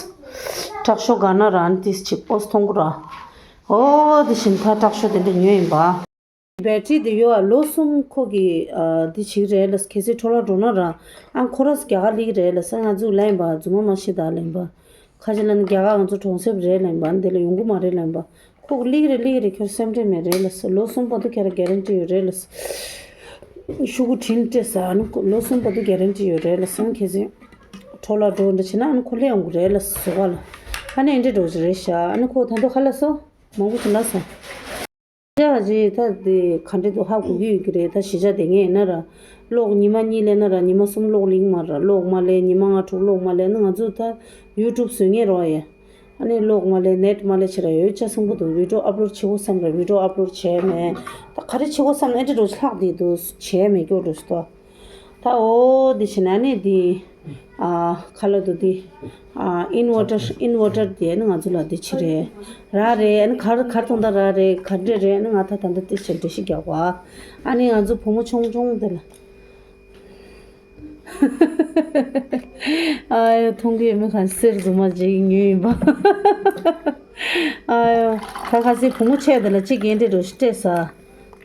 དྲག་ཤོས་ག་ན་ར་ཨ་ནི་ཏིས་ཅིག་ཨོ་སི་མཐོང་གོ་ར། འོ་དེ་བཞིན་ད་དྲག་ཤོས་དེ་འདྲ་ཉོས་ཡིན་པ། བེ་ཊི་རི་དེ་ཡོད་ཨ་ལོ་གསུམ་ཁོ་གི་ཨ་དེ་བྱེད་རེད་ལ་གལ་སྲིད་འཕྲོ་བརླག་འགྲོ་ན་ར་ཨ་ཁོ་ར་རྒྱ་གར་སླེབས་རེད་ལ་ས་ང་ཚོ་ལན་པ་རྫུན་མ་མ་ཤེས་ད་ལན་པ། ཁ་ཆེ་ལ་ནི་རྒྱ་གར་ང་ཚོ་གྲོང་གསེབ་རེད་ལན་པ་འདི་ལ་ཡོང་གི་མ་རེད་ལན་པ། ཁོ་གི་ལིག་རེ་ལིག་རེ་ཁྱོད་སེམས་ཁྲལ་མེད་རེད་ལ་ཟེར། ལོ་གསུམ་བར་དུ་ཁྱེད་ར་གེ་རན་ཊི་ཡོད་རེད་ལ་ཟེར། ཤུ་གུ་དྲིན་སྤྲད་ཟེར། ཨ་ནི་ཁོ་ལོ་གསུམ་བར་དུ་གེ་རན་ཊི་ཡོད་རེད་ལ་ཟེར། ཁྱེད་ཚོས་འཕྲོ་བརླག་འགྲོ་འདྲ་བྱེད་ན་ཨ་ནི་ཁོ་སླེབས་ཡོང་གི་རེད་ལ་ཟེར་ཟོ་ག་ལ། ཨ་ནི་ཨེ་འདྲ་འགྲོ་གི་རེད་ཤག་ཨ་ནི་ཁོ་ད་དུང་ཧ་ལ་སོ་མང་པོ་ཞིག་ལ་སོ། ཡ་ཇི་ད་དེ་ག་འདྲ་འདུག་ཧ་གོ་གི་ཡོད་ཀྱི་རེད། ད་གཞིས་ཆགས་དེ་ངས་ཡིན་ན་ར་གློག་ཉི་མ་གཉིས་ལས་ན་ར་ཉི་མ་གསུམ་གློག་ལིང་མ་ར་གློག་མ་ལས་ཉི་མ་ལྔ་དྲུག་གློག་མ་ལས་ན་ང་ཚོ་ད་ཡུ་ཊུབ་བཟོ་ངེས་རོགས་ཡ། ཨ་ནི་གློག་མ་ལས་ནེཊ་མ་ལས་ཆེ་ར་ཡོད་ཅག་སང་པོ་འདུག་བི་ཌིའོ་ཨབ་ལོཌ་བྱེད་དགོས་བསམ་ར་བི་ཌིའོ་ཨབ་ལོཌ་བྱས་མེད། ད་ག་རེ་བྱེད་དགོས་བསམ་ན་ཨེ་འདྲ་འགྲོ་ལྷག་དེ་འདུག་བྱས་མེད་སྐྱོ་འགྲོ་ཞིག་ཏོ། ད་འོ་དེ་བྱས་ན་ཨ་ནི་དེ་ཨ་ཁ་ལ་འདུག་དེ་ཨ་ཨིན་ཝར་ཊར་ཨིན་ཝར་ཊར་དེ་ཨ་ནི་ང་ཚོ་ལ་དེ་ཆེ་རེད། ར་རེད། ཨ་ནི་གར་གར་གཏོང་ད་ར་རེད། གར་འདྲ་རེད། ཨ་ནི་ང་ད་ད་ད་དེ་བྱས་འདྲ་ཞིག་རྒྱག་པ། ཨ་ནི་ང་ཚོ་བུ་མོ་ཆུང་ཆུང་དེ་ལ། ཨ་ཡོ་མཐོང་གི་ཡོད་མེད་གང་གསེར་རྫུན་མ་ཅིག་ཉོས་ཡིན་པ། ཨ་ཡོ་ད་ཁ་སའི་བུ་མོ་ཆེ་དེ་ལ་གཅིག་འགན་འདྲེ་འགྲོ་ཞིག་སྤྲད་ས།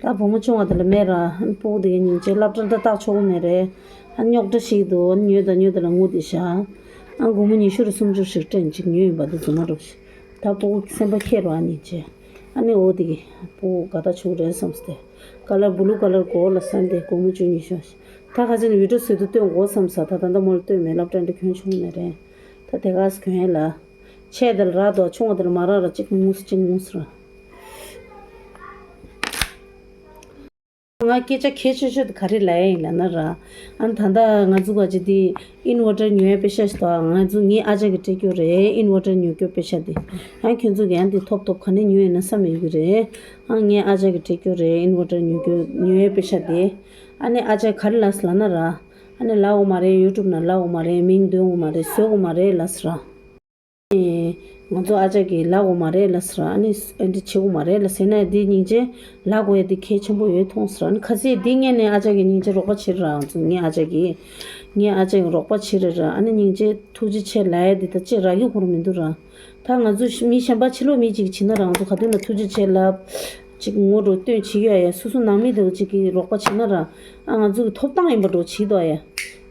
ད་བུ་མོ་ཆུང་བ་དེ་ལ་མེད་ར་ཨ་ནི་སྤུ་གུ་དེ་གའི་སྙིང་རྗེ་སློབ་གྲྭ་ད་བཏགས་ཆོག་གི་མེད་རེད། ཨ་ནི་རྙོག་དྲ་ཞིག་འདུག་ཨ་ནི་ཉོས་དང་ཉོས་དང་ལ་ངུ་དེ་ཤ། ཨ་སྒོར་མོ་ཉི་ཤུ་རེ་སུམ་ཅུ་ཞིག་སྤྲད་ཅིག་ཉོས་ཡིན་པ་དེ་རྫུན་མ་འགྲོ་ཞིག་ད་སྤུ་གུ་སེམས་པ་ཁྱེར་རོ་ཨ་ནི་ཅེ། ཨ་ནི་འོ་དེ་གི་སྤུ་གུ་དགའ་ཐག་ཆོད་རེད་བསམ་སྟེ། ཀ་ལར་བུ་ལུ་ཀ་ལར་གོ་ལ་བསམ་སྟེ་སྒོར་མོ་བཅུ་ཉི་ཤུ། ད་ཁ་ཅིག་ནི་བི་ཌིའོ་བཟོས་དུས་སྟོན་དགོས་བསམ་ས་ད་ད་ལྟ་མོ་ལ་སྟོན་མེད་སློབ་གྲྭ་འདི་གྱོན་ཆུང་མེད་རེད། ད་དེ་ག་སེ་གྱོན་ཡ་ལ། ཆེ་དེ་ལ་རག་འདུག་ཆུང་བ་དེ་ལ་མ་རག་ར་གཅིག་ངུས་གཅིག་ངུས་ར། ང་སྐད་ཆ་གལ་ཆེ་ཤོས་དེ་ག་རེ་ལབ་ཡ་ཡིན་ལབ་ན་ར། ཨ་ནི་ད་ལྟ་ང་ཚོ་ག་ཅི་དེ་ཨིན་ཝར་ཊར་ཉོ་ཡ་པེ་ཤ་ཞིག་དང་ང་ཚོ་ངའི་ཨ་ཅག་གིས་སྤྲད་རྒྱུ་རེད་ཨིན་ཝར་ཊར་ཉོ་རྒྱུ་པེ་ཤ་དེ། ཨ་ཁྱོད་ཚོ་གི་ཨ་འདི་ཐོབ་ཐོབ་ག་ནས་ཉོ་ཡིན་ན་བསམ་ཡོད་ཀྱི་རེད། ཨ་ངའི་ཨ་ཅག་གིས་སྤྲད་རྒྱུ་རེད་ཨིན་ཝར་ཊར་ཉོ་རྒྱུ་ཉོ་ཡ་པེ་ཤ་དེ། ཨ་ནི་ཨ་ཅག་ག་རེ་ལབ་སོང་ལབ་ན་ར། ཨ་ནི་ལབ་འོ་མ་རེད་ཡུ་ཊུབ་ནང་ལབ་འོ་མ་རེད་མིང་འདོན་འོ་མ་རེད་བཟོ་འོ་མ་རེད་ལབ་སོང་ར། ང་ཚོ་ཨ་ཅག་གིས་ལབ་འོ་མ་རེད་ལབ་སོང་ར། ཨ་ནི་ཨ་འདི་བྱེད་འོ་མ་རེད་ལབ་ཟེར་ན་འདི་སྙིང་རྗེ་ལབ་དགོས་ཡ་འདི་གལ་ཆེན་པོ་ཡོད་མཐོང་སོང་ར། ཨ་ནི་ཁ་སང་འདི་ངས་ནས་ཨ་ཅག་གི་སྙིང་རྗེ་རོགས་པ་བྱེད་ར་ང་ཚོ་ངའི་ཨ་ཅག་གིས་ངའི་ཨ་ཅག་གི་རོགས་པ་བྱེད་རེད་ར། ཨ་ནི་སྙིང་རྗེ་ཐུགས་རྗེ་ཆེ་ལབ་ཡ་འདི་ད་ཅི་རག་གི་ཁོ་རང་མི་འདུག་ར། ད་ང་ཚོ་མི་གཞན་པ་ཕྱི་ལོགས་མི་གཅིག་བྱེད་ན་ར་ང་ཚོ་ག་དུས་ན་ཐུགས་རྗེ་ཆེ་ལབ་ཅིག་ངོ་སྤྲོད་སྟོན་བྱེད་ཡ་ཡ་སོ་སོ་ནང་མི་འདུག་ཅིག་གི་རོགས་པ་བྱེད་ན་ར། ཨ་ང་ཚོ་གི་ཐོབ་ཐང་ཡིན་པ་འགྲོ་བྱེད་དོ་ཡ།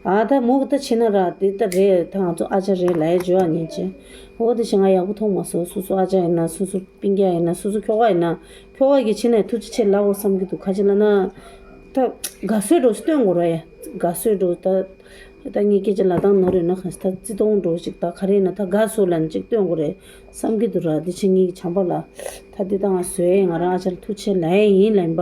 ཨ་ད་མོ་གི་ད་ཕྱིན་ན་ར་དེ་ད་རེད། ད་ང་ཚོ་ཨ་ཅག་རེད་ལབ་ཡ་བརྗོད་ཨ་ཉིན་ཅེ། འོ་དེ་ཞིག་ང་ཡག་པོ་མཐོང་མ་སོང་། སོ་སོ་ཨ་ཅག་ཡིན་ན། སོ་སོ་སྤུན་ཀྱག་ཡིན་ན། སོ་སོ་ཁྱོ་ག་ཡིན་ན། ཁྱོ་ག་གི་ཕྱིན་ནས་ཐུགས་རྗེ་ཆེ་ལབ་དགོས་བསམ་གྱི་འདུག་ག་ཅི་ལབ་ན། ད་དགའ་བསུ་འདྲ་བོ་ཞིག་སྟོན་དགོས་ར་ཡ། དགའ་བསུ་འདྲ་བོ་ད། ད་ངས་སྐད་ཆ་ལབ་སྟངས་ནོར་ཡོད་ན་གང་ཞིག་ད་བརྩི་མཐོང་འདྲ་བོ་ཞིག་ད་ག་རེ་ཡིན་ན་ད་དགའ་བསུ་ལབ་ནས་ཅིག་སྟོན་དགོས་རེད་བསམ་གྱི་འདུག་ར། དེ་ཕྱིན་ངེད་ཀྱི་བྱམས་པ་ལ། ད་འདི་ད་ང་བཟོས་ཡིན། ང་རང་ཨ་ཅག་ལ་ཐུགས་རྗེ་ཆེ་ལབ་ཡ་ཡིན་ལབ་ཡིན་པ།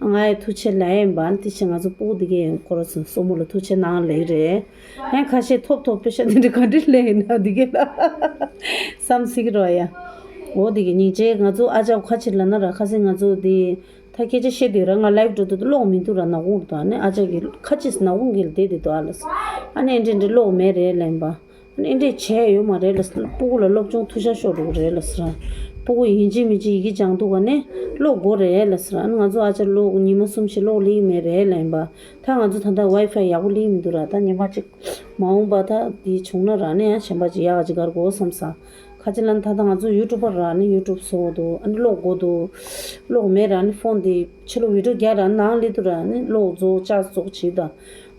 ང་ཡི་ཐུགས་རྗེ་ཆེ་ལབ་ཡ་ཡིན་པ། དེ་ཕྱིན་ང་ཚོ་སྤུ་གུ་འདི་གས་ཁོ་ར་ཚོ་སྲུ་མོ་ལ་ཐུགས་རྗེ་ཆེ་གནང་ལབ་ཀྱི་རེད། ཡང་ཁ་ཤས་ཐོབ་ཐོབ་པེ་ཤ་དེ་འདྲ་ག་འདྲ་སླེབས་ཡིན་ན་འདི་གས་ལ་བསམ་སྲིད་ཀྱི་རེད་ཡ། འོ་དེ་གས་སྙིང་རྗེ། ང་ཚོ་ཨ་ཅག་ཁ་ཕྱིར་ལབ་ན་ར། ཁ་སང་ང་ཚོ་དེ་ད་སྐད་ཆ་བཤད་དུས་ར། ང་ལའིབ་འགྲོ་དུས་ཀློག་མི་འདུག་ར། ནག་ཁུང་དུ། ཨ་ནི་ཨ་ཅག་གིས་ཁ་ཅིག་ནག་ཁུང་གི་བསྡད་དེ་འདུག་ཨ་ལ། ཨ་ནི་ཨེ་འདྲས་འདྲས་ཀློག་མེད་རེད་ལབ་ཡིན་པ། ཨ་ནི་ཨེ་འདྲས་བྱས་ཡོད་མ་རེད་ལ། སྤུ་གུ་ལ་སློབ་སྦྱོང་ཐུགས་ཤ་ཤོར་འགྲོ་གི་རེད་ལ་ཟེར། སྤུ་གུ་ཡིན་གཅིག་མིན་གཅིག་ཡི་གེ་སྦྱང་ཐུབ་ག་ནས་ཀློག་དགོས་རེད་ལ་ཟེར། ཨ་ནི་ང་ཚོ་ཨ་ཅག་ཀློག་ཉི་མ་གསུམ་བཞི་ཀློག་སླེབས་མེད་རེད་ལབ་ཡིན་པ། ད་ང་ཚོ་ད་ལྟ་ཝའི་ཕའི་ཡག་པོ་སླེབས་མི་འདུག་ར། ད་ཉི་མ་གཅིག་མ་འོངས་པ་ད་དེ་བྱུང་ན་ར། ཨ་ནི་ཡང་གཞན་པ་ཅིག་ཡག་ག་ཅིག་གར་དགོས་བསམ་ས། ཁ་ཅིག་ལ་ད་ལྟ་ང་ཚོ་ཡུ་ཊུབ་པར་ར། ཨ་ནི་ཡུ་ཊུབ་བཟོ་དགོས་འདུག་ཨ་ནི་ཀློག་དགོས་འདུག་ཀློག་མེད་ར། ཨ་ནི་ཕོན་དེ་ཕྱི་ལོགས་བི་ཌིའོ་རྒྱག་ར་ནང་སླེབས་དུས་ར། ཨ་ནི་ཀློག་རྫོགས་ལྕགས་རྫོགས་བྱེད་ད།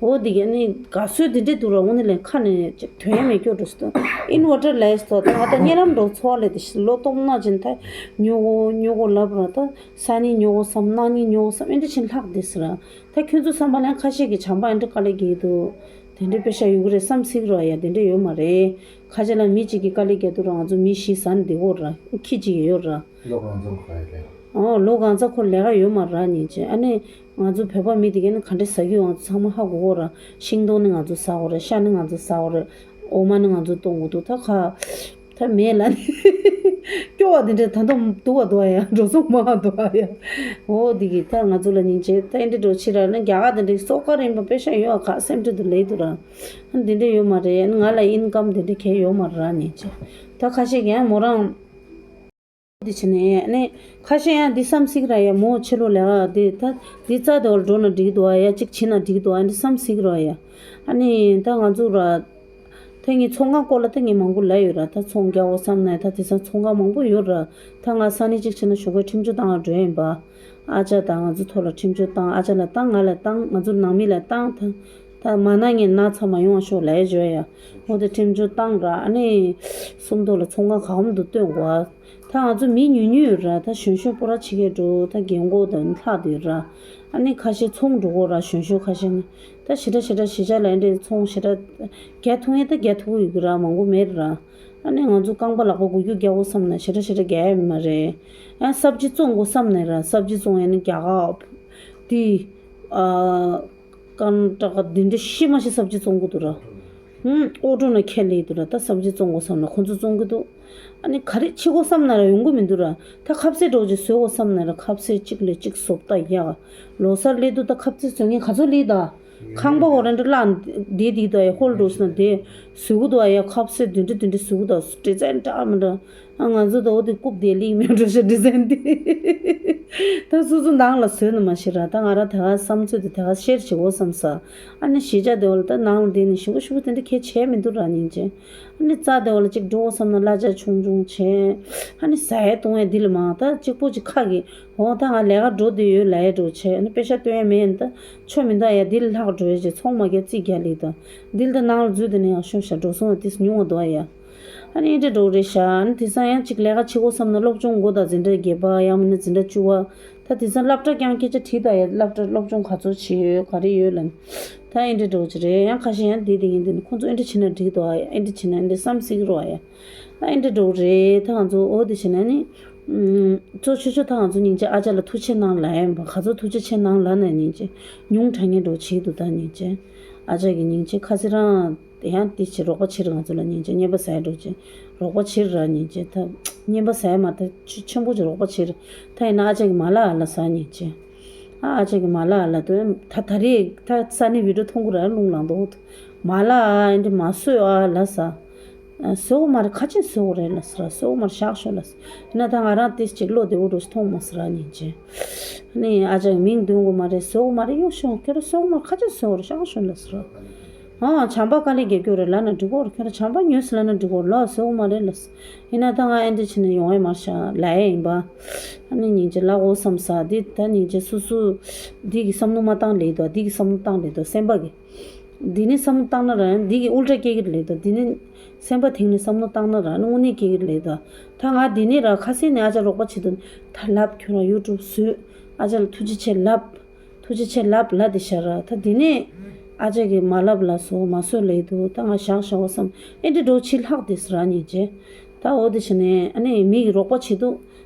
འོ་དེ་གས་ནི་དགའ་བསུ་དེ་འདྲས་འདུག་ར། འོ་ནི་ལས་ཁ་ནས་ཅིག་དོན་མེད་སྐྱོ་འགྲོ་སོང་། ཨིན་ཝར་ཊར་ལས་སོ་ད་ང་ད་གཉིད་ལམ་འགྲོ་ཚོར་ལས་དེ་ལོ་སྟོང་ན་ཅན་ད་ཉོ་གོ་ཉོ་གོ་ལབ་ར། ད་ས་ནི་ཉོ་གོ་བསམ། གནངས་ཉིན་ཉོ་གོ་བསམ། ཨེ་འདྲས་ཕྱིན་ལྷག་དེ་ཟེར་ར། ད་ཁྱོད་ཚོ་བསམ་པ་ལ་ཁ་ཤས་ཀྱིས་བྱམས་པ་ཨེ་འདྲས་དཀའ་ལས་རྒྱག་གི་འདུག་དེ་འདྲས་པེ་ཤ་ཡོད་གི་རེད་བསམ་སྲིད་ར་ཡ། དེ་འདྲས་ཡོད་མ་རེད། ཁ་ཤས་ལ་མི་གཅིག་གིས་དཀའ་ལས་རྒྱག་དུས་ར། ང་ཚོ་མི་བཞི་ཟ་ནས་བསྡད་ཀྱི་ཡོད་ར། ཁྱི་གཅིག་ཡོད་ར། ལོ་གང་ཙམ་ཁོ་ལས་ཀ། ཨོ་ལོ་གང་ཙམ་ཁོ་ལས་ཀ་ཡོད་མ་ར་ཉིན་ཅན། ཨ་ནི་ང་ཚོ་བོད་པ་མི་དེ་གས་ནི་ག་འདྲས་ཟ་གི་ཡོད་ང་ཚོ་ཚང་མ་ཧ་གོ་གོ་ར། ཤིང་སྡོང་ནི་ང་ཚོ་ཟ་གོ་རེད། ཤ་ནི་ང་ཚོ་ཟ་གོ་རེད། འོ་མ་ནི་ང་ཚོ་བཏུང་གོ་འདུག་ད་ཁ་ད་མེད་ལ་ནི་སྐྱོ་བ་དེ་འདྲས་ད་དུང་འདུག་བ་འདུག་ཡ། འགྲོ་སོང་མ་འདུག་ཡ། འོ་དེ་གི་ད་ང་ཚོ་ལ་ཉིན་ཅན་ད་ཨེ་འདྲས་འགྲོ་ཕྱིར་ར་ནི་རྒྱ་གར་དེ་འདྲས་སོག་ཀ་རིམ་པ་པེ་ཤ་ཡོད་ཨ། ཁ་སེམས་ཁྲལ་དུ་ལེགས་འདུག་ར། ཨ་ནི་དེ་འདྲས་ཡོད་མ་རེད། ང་ལ་ཨིན་ཀམ་དེ་འདྲས་གས་ཡོད་མ་ར་ཉིན་ཅན། ད་ཁ་ཤས་ཀྱིས་ཡང་མོ་རང་འདི་བྱས་ནས་ནི་ཁ་ཤས་ཡང་འདི་བསམ་སྲིད་ར་ཡ། མོ་ཕྱི་ལོགས་ལས་ཀ་འདི་ད་འདི་རྩ་དེ་བ་ལ་འགྲོ་ན་འགྲིག་འདུག་ཨ་ཡ། གཅིག་བྱེད་ན་འགྲིག་འདུག་ཨ། འདི་བསམ་སྲིད་ར་ཡ། ཨ་ནི་ད་ང་ཚོ་ར་ད་ངས་ཚོང་ཁང་སྐོར་ལ་ད་ངས་མང་པོ་ལབ་ཡོད་ར། ད་ཚོང་རྒྱག་དགོས་བསམ་ན་ད་དེང་སང་ཚོང་ཁང་མང་པོ་ཡོད་ར། ད་ང་ས་གནས་གཅིག་བྱས་ན་ཞོགས་ཀས་ཁྲིམས་གཅོད་བཏང་བ་འགྲོ་ཡིན་པ། ཨ་ཅག་དང་ང་ཚོ་ཐོག་ལ་ཁྲིམས་གཅོད་བཏང་། ཨ་ཅག་ལ་བཏང་། ང་ལ་བཏང་། ང་ཚོ་ནང་མི་ལ་བཏང་། ད་ད་མ་ན་ངས་ན་ཚ་མ་ཡོང་བ་ཤོག་ལབ་ཡ་བརྗོད་ཡ། འོ་དེ་ཁྲིམས་གཅོད་བཏང་ར། ཨ་ནི་སུམ་མདོ་ལ་ཚོང་ཁང་ག་བམ་དུ་བཏོན་དགོས། ད་ང་ཚོ་མི་ཉུང་ཉུང་ཡོད་ར། ད་གཞོན་གཞོན་སྤོ་ར་ཆེ་གེ་འགྲོ། ད་རྒན་གོག་དང་ལྷག་དུ་ཡོད་ར། ཨ་ནི་ཁ་ཤས་ཚོང་འགྲོ་གོ་ར། གཞོན་གཞོན་ཁ་ཤས་ནི་ད་ཞེ་དྲག་ཞེ་དྲག་གཞིས་ཆགས་ལ་འདྲེ་ཚོང་ཞེ་དྲག་རྒྱག་ཐུབ་ཡས་ད་རྒྱག་ཐུབ་ཡོད་གི་ར། མང་པོ་མེད་ར། ཨ་ནི་ང་ཚོ་རྐང་པ་ལག་པ་འགུལ་སྐྱོད་རྒྱག་དགོས་བསམ་ན་ཞེ་དྲག་ཞེ་དྲག་རྒྱག་ཡ་མ་རེད། ཨ་སབ་ཇི་བཙོང་དགོས་བསམ་ན་ར། སབ་ཇི་བཙོང་ཡ་ནི་རྒྱ་གར་དེ་ཨ་ཀར་ན་ཊ་ཀ་འདི་འདྲ་ཤི་མ་ཤི་སབ་ཇི་བཙོང་གི་འདུག་ར། ཧུམ། ཨོ་ཊོ་ནང་ཁྱེར་སླེབས་འདུག་ར། ད་སབ་ཇི་བཙོང་དགོས་བསམ་ན་ཁོ་ཚོ་བཙོང་གི་འདུག་ཨ་ནི་ག་རེ་ཕྱི་དགོས་བསམ་ན་ར་ཡོང་གི་མི་འདུག་ར། ད་ཁ་ཟས་འདྲ་བོ་ཅིག་བཟོ་དགོས་བསམ་ན་ར་ཁ་ཟས་གཅིག་ལས་གཅིག་བཟོ་ལྟ་ཡག་ལོ་གསར་སླེབས་འདུག་ད་ཁ་ཟས་བཟོ་མཁན་ག་ཚོད་སླེབས་ད། ཁང་པ་འོ་ར་འདྲ་བརླག་བསྡད་བསྡད་འདུག་ཡ། ཧོལ་འགྲོ་སོང་དེ་བཟོ་གི་འདུག་ཡ། ཁ་ཟས་འདི་འདྲ་འདི་འདྲ་བཟོ་གི་འདུག་ཌི་ཛའིན་འདྲ་མི་འདྲ། ཨ་ང་ཚོ་ད་འོ་དེ་རྐུབ་དེ་ལིག་མེད་འགྲོ་ཤག་ཌི་ཛའིན་དེ། ད་སོ་སོ་ནང་ལ་བཟོས་ན་མ་ཤེས་ར། ད་ང་ར་དེ་ག་བསམ་ཚུལ་དེ་དེ་ག་ཤེར་བྱེད་དགོས་བསམ་ས། ཨ་ནི་གཞིས་ཆགས་དེ་འོ་ལ་ད་ནང་ལ་བསྡད་ནས་ཞིབ་པོ་ཞིབ་པོ་དེ་འདྲ་གས་བྱས་མི་འདུག་ར་ཉིན་བྱེད། ཨ་ནི་རྩ་དེ་འོ་ལ་ཅིག་འགྲོ་དགོས་བསམ་ན་གླ་ཆ་ཆུང་ཆུང་བྱས། ཨ་ནི་ཟ་ཡས་བཏུང་ཡས་འདི་ལ་མང་ད་གཅིག་པོ་ཅིག་ཁ་གི། འོ་ད་ང་ལས་ཀ་འགྲོ་བསྡད་ཡོད་ལབ་ཡས་འདྲ་བྱས། ཨ་ནི་པེ་ཤ་སྟོན་ཡས་མེད་ད་ཆོ་མི་འདུག་ཡ། འདི་ལ་ལྷག་འགྲོ་ཡས་ཅིག་ཚོང་མ་རྒྱག་རྩིས་རྒྱག་ལེ་ད། འདི་ལ་ད་ནང་ལ་འཛུལ་བསྡད་ན་ཡག་ཤོས་ཤག་འགྲོ་སོང་བ་དེ་ཉུང་བ་འདུག་ཡ། ཨ་ནི་འདྲ་འགྲོ་རེད་ཤག་ཨ་ནི་དེང་སང་ཡང་ཅིག་ལས་ཀ་བྱེད་དགོས་བསམ་ན་སློབ་སྦྱོང་དགོས་ད་འཛིན་གྲྭ་བརྒྱད་པ་ཡང་མིན་ན་འཛིན་གྲྭ་བཅུ་པ། ད་དེང་སང་སློབ་གྲྭ་རྐྱང་སྐད་ཆ་དྲིས་ད་ཡ། སློབ་གྲྭ་སློབ་སྦྱོང་ག་ཚོད་བྱས་ཡོད་ག་རེ་ཡོད་ལབ་ནས། ད་ཨེ་འདྲ་འགྲོ་གི་རེད། ཡང་ཁ་ཤས་ཡང་འདི་དེ་ཡིན་འདི་ནི་ཁོང་ཚོ་ཨེ་འདྲ་བྱས་ན་འགྲིག་འདུག་ཨ། ཨེ་འདྲ་བྱས་ན་ཨེ་འདྲ་བསམ་སྲིད་རོགས་ཨ། ཡ་ཨེ་འདྲ་འགྲོ་གི་རེད། ད་ང་ཚོ་འོ་དེ་བྱས་ན་ནི། གཙོ་ཆེ་ཤོས་ད་ང་ཚོ་སྙིང་རྗེ་ཨ་ཅག་ལ་ཐུགས་ཆེ་གནང་ལབ་ཡ་ཡིན་པ། ག་ཚོད་ཐུགས་རྗེ་ཆེ་གནང་ལབ་ན་སྙིང་རྗེ་ཉུང་དྲགས་ངེས་འགྲོ་བྱེད་འདུག་ད་སྙིང་རྗེ་ཨ་ཅག་གི་སྙིང་རྗེ་ཁ་སེ་རང་། དེ་ཡང་དེ་ཕྱིར་རོགས་པ་ཕྱིར་ང་ཚོ་ལ་ཉིན་བྱེད་རྔན་པ་ཟ་ཡ་འགྲོ་ཅིང་རོགས་པ་ཕྱིར་ར་ཉིན་བྱེད་ད་རྔན་པ་ཟ་ཡ་མ་ད་ཆུ་ཆེན་པོ་ཅིག་རོགས་པ་ཕྱིར། ད་ཡིན་ན་ཨ་ཅག་གི་མ་ལ་ཨ་ལ་ཟ་ཉིན་བྱེད། ཨ་ཨ་ཅག་གི་མ་ལ་ཨ་ལ་དོན་ད་ད་རེས་ད་ས་ནི་བི་ཌིའོ་མཐོང་གི་ར་རླུང་ལངས་འདུག་མ་ལ་ཨ་འདི་མ་བཟོས་ཨ་ལ་ཟ། བཟོ་གི་མ་རེད་ཁ་ཆེ་བཟོ་གི་རེད་ལ་ཟ་ར་བཟོ་གི་མ་རེད་བཞག་ཤོག་ལ་ཟ། ཡིན་ན་ད་ང་རང་ཏིས་ཅིག་བློ་བདེ་བོ་འགྲོ་ཞིག་མཐོང་མ་ཟ་ར་ཉིན་བྱེད། ནི་ཨ་ཅག་མིང་འདོན་གི་མ་རེད་བཟོ་གི་མ་རེད་གཡུག་ཤོག་ཁྱོད་ར་བཟོ་གི་མ་རེད་ཁ་ཆེ་བཟོ་གི་རེད་བཞག་ཤོག་ལ་ཟ་ར། ཨང་། བྱམས་པ་དཀའ་ལས་རྒྱག་རྒྱུ་རེད་ལབ་ན་འགྲིག་གོ་རེད། ཁྱོད་རང་བྱམས་པ་ཉོས་ཟེར་ལབ་ན་འགྲིག་གོ་ལོ་ཟེར་གོ་མ་རེད་ལ། ཡིན་ན་ད་ང་ཨེ་འདྲ་བྱས་ནས་ཡོང་ཡ་མ་རེད་ཤག་ལབ་ཡ་ཡིན་པ། ཨ་ནི་སྙིང་རྗེ་ལབ་དགོས་བསམ་ས་འདི་ད་སྙིང་རྗེ་སོ་སོ་འདི་གི་བསམ་བློ་མ་བཏང་ལེ་དོ་འདི་གི་བསམ་བློ་བཏང་ལེ་དོ་སེམས་པ་གི། འདི་ནས་བསམ་བློ་བཏང་ན་ར་འདི་གི་ཨུལ་ཊ་སྐྱེ་གི་རེད་ད། འདི་ནས་སེམས་པ་དེང་ནས་བསམ་བློ་བཏང་ན་ར་ནི་དངོས་གནས་སྐྱེ་གི་རེད་ད། ད་ང་འདི་ནས་ར་ཁ་སང་ནས་ཨ་ཅག་རོགས་པ་བྱེད་དུ་ད་ལབ། ཁྱོད་རང་ཡུ་ཊུབ་བཟོས། ཨ་ཅག་ལ་ཐུགས་རྗེ་ཆེ་ལབ། ཐུགས་རྗེ་ཆེ་ལབ་ལབ་དེ་ཤ་ར། ད་འདི་ནས་ཨ་ཅག་གིས་མ་ལབ་ལ་སོ་མ་སོ་ལེ་འདུག་ད་ང་བཞག་བཞག་བསམ། ཨེ་འདྲ་འགྲོ་ཕྱི་ལྷག་དེ་སི་ར་ཉིན་རྗེས། ད་འོ་དེ་བྱས་ནས་ཨ་ནི་མི་གི་རོགས་པ་བྱེད་དུ།